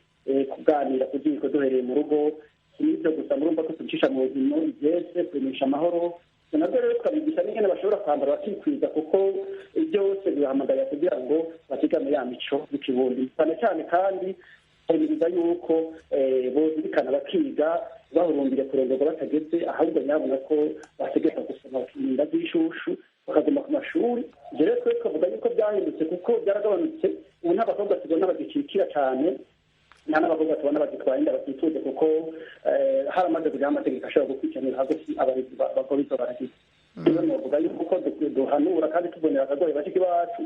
kuganira ku ziko duhereye mu rugo. Si n'ibyo gusa, murumva ko tubicisha mu nkino ibyese kumenyesha amahoro, nabyo rero tukabigisha n'ingene bashobora kwambara bakikwiza, kuko byose bibahamagarira kugira ngo batigame ya mico y'ikirundi cyane cyane. Kandi bahimiriza yuko bozirikana bakiga, bahurumbire kurongorwa batageze, ahubwo nyabona ko bategereza gusoma bakirinda z'ishushu bakaguma ku mashuri. Ivyo rero twe twavuga yuko byahindutse kuko byaragabanutse. Ubu nta bakobwa tubona bagikikira cyane, nta n'abakobwa tubona bagitwaye inda batituze, kuko haramaze kujaho amategeko ashobora gukurikiranira hagufi abarezi bakora izo baragize. Rero novuga yuko duhanura kandi tubonera akagohe bashiki bacu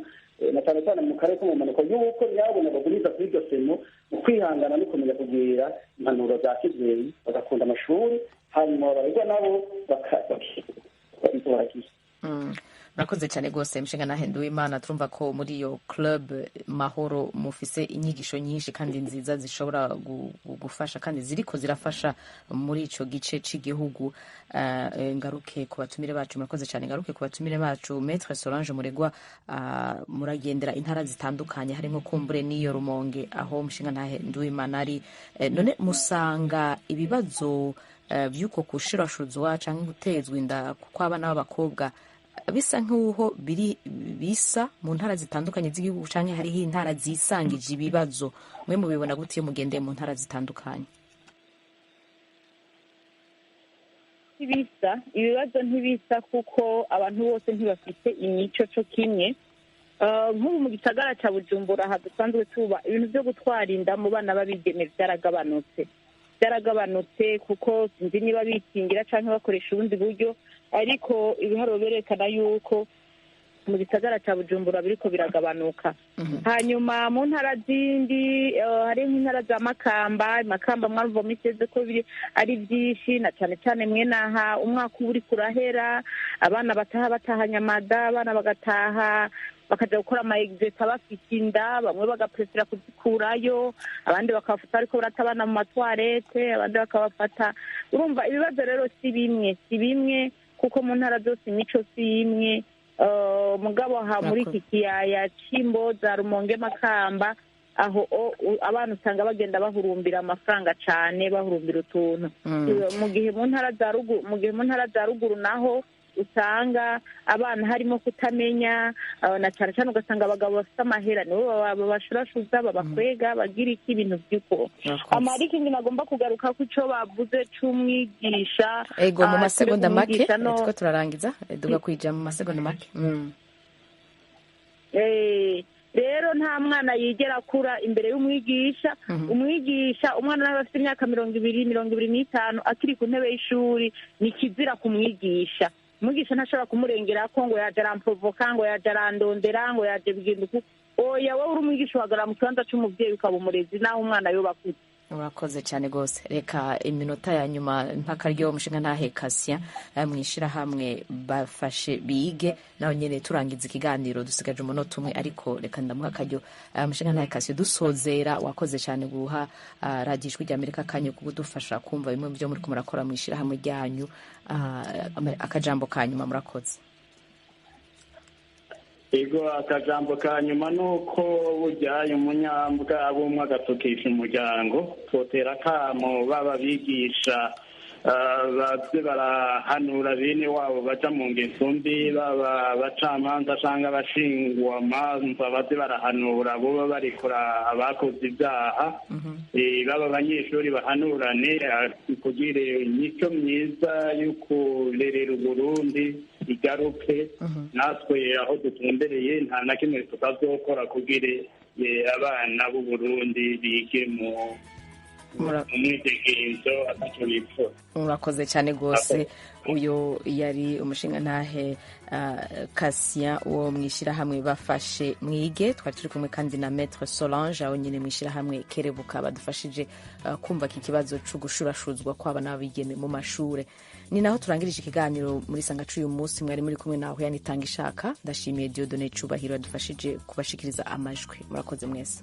na cyane cyane mu karere ko mu mpanuka, yuko nyabona bagumiza kuri iryo semo mu kwihangana no kumenya kugira impanuro za kivyeyi, bagakunda amashuri, hanyuma babaregwa nabo izo baragize. Murakoze cyane rwose, mushinga nahenduwe Imana. Turumva ko muri iyo club Mahoro mufise inyigisho nyinshi kandi nziza zishobora gufasha kandi ziriko zirafasha muri ico gice c'igihugu. Ngaruke ku batumire bacu. Murakoze cyane. Ngaruke ku batumire bacu. Maître Solange Muregwa, muragendera intara zitandukanye, harimo kumbure n'iyo Rumonge aho mushinga ntahenduwe Imana ari. None musanga ibibazo vy'uko kushirashuzwa canke gutezwa inda kw'abana b'abakobwa bisa nk'uho biri bisa mu ntara zitandukanye z'igihugu, canke hariho intara zisangije ibibazo? Mwe mubibona gute iyo mugendeye mu ntara zitandukanye? Ntibisa, ibibazo ntibisa, kuko abantu bose ntibafite imico co kimwe. Nk'ubu mu gisagara ca Bujumbura aha dusanzwe tuba, ibintu vyo gutwara inda mu bana b'abigeme byaragabanutse, kuko sinzi niba bikingira canke bakoresha ubundi buryo, ariko ibiharuro berekana yuko mu gisagara ca Bujumbura biriko biragabanuka. Hanyuma mu ntara zindi, hari nk'intara za Makamba. Makamba mwarumva miseze ko biri ari byinshi, na cane cane mwe naha umwaka uba uriko urahera, abana bataha batahanye amada, abana bagataha bakaja gukora ama exeta bafite inda, bamwe bagapresera kuzikurayo, abandi bakabafata ariko barata abana mu matwarete, abandi bakabafata. Urumva ibibazo rero si bimwe, si bimwe, kuko mu ntara zose imico si imwe. Mugabo aha muri iki kiyaya c'Imbo za Rumonge, Makamba, aho abana usanga bagenda bahurumbira amafaranga cane, bahurumbira utuntu, mu gihe mu ntara za ruguru, mu gihe mu ntara za ruguru naho usanga abana harimo kutamenya, na cyane cyane ugasanga abagabo bafite amahera nibo babashurashuza, babakwega, bagira iki, ibintu by'uko. Amara ikindi nagomba kugaruka ku cyo bavuze c'umwigisha. Ego, mu masegonda make, two turarangiza, duga kwija mu masegonda make. Rero nta mwana yigera akura imbere y'umwigisha. Umwigisha, umwana nawe afite imyaka 20, 25, akiri ku ntebe y'ishuri, ni kizira kumwigisha. Umwigisha ntashobora kumurengera ko ngo yaje aramprovoka, ngo yaje arandondera, ngo yaje bigenda uku. Oya, wowe uri umwigisha, uhagarara mu kibanza c'umuvyeyi, ukaba umurezi naho umwana yoba akuze. Urakoze cyane rwose. Reka iminota ya nyuma mpakaryo umushinga ntahe Kasien mwishirahamwe Bafashe Bige, nawe nyene turangiza ikiganiro, dusigaje umunota umwe, ariko reka ndamuha akaryo. Umushinga ntahe Kasien, dusozera, wakoze cyane guha radiyo Ijwi rya Amerika akanya kudufasha kumva bimwe mu byo muriko murakora mwishirahamwe ryanyu. Akajambo ka nyuma, murakoze. Ego, akajambo ka nyuma ni uko burya umunyambwa bumwe agatukisha umuryango. Twotera akamo baba bigisha baze barahanura bene wabo baja mu ngeso mbi, baba abacamanza canke abashingwamanza baze barahanura boba barekura abakoze ibyaha, baba abanyeshuri bahanurane kugira imico myiza yo kurerera Uburundi. igaruke. Natwe aho dutumbereye nta na kimwe tutazokora kugira abana b'u Burundi bige mu mwidegenzo ataco bipfura. Murakoze cyane rwose. Uyu yari umushingantahe Kasien wo mu ishyirahamwe Bafashe Mwige. Twari turi kumwe kandi na Maître Solange aho nyine mu ishyirahamwe Kerebuka, badufashije kumva iki kibazo cyo gushurashuzwa kw'abana b'abigeme mu mashure. Ni naho turangirije ikiganiro muri Sanga c'uyu munsi. Mwari muri kumwe naho yanitanga ishaka. Ndashimiye Dieudonné Cubahiro yadufashije kubashikiriza amajwi. Murakoze mwese.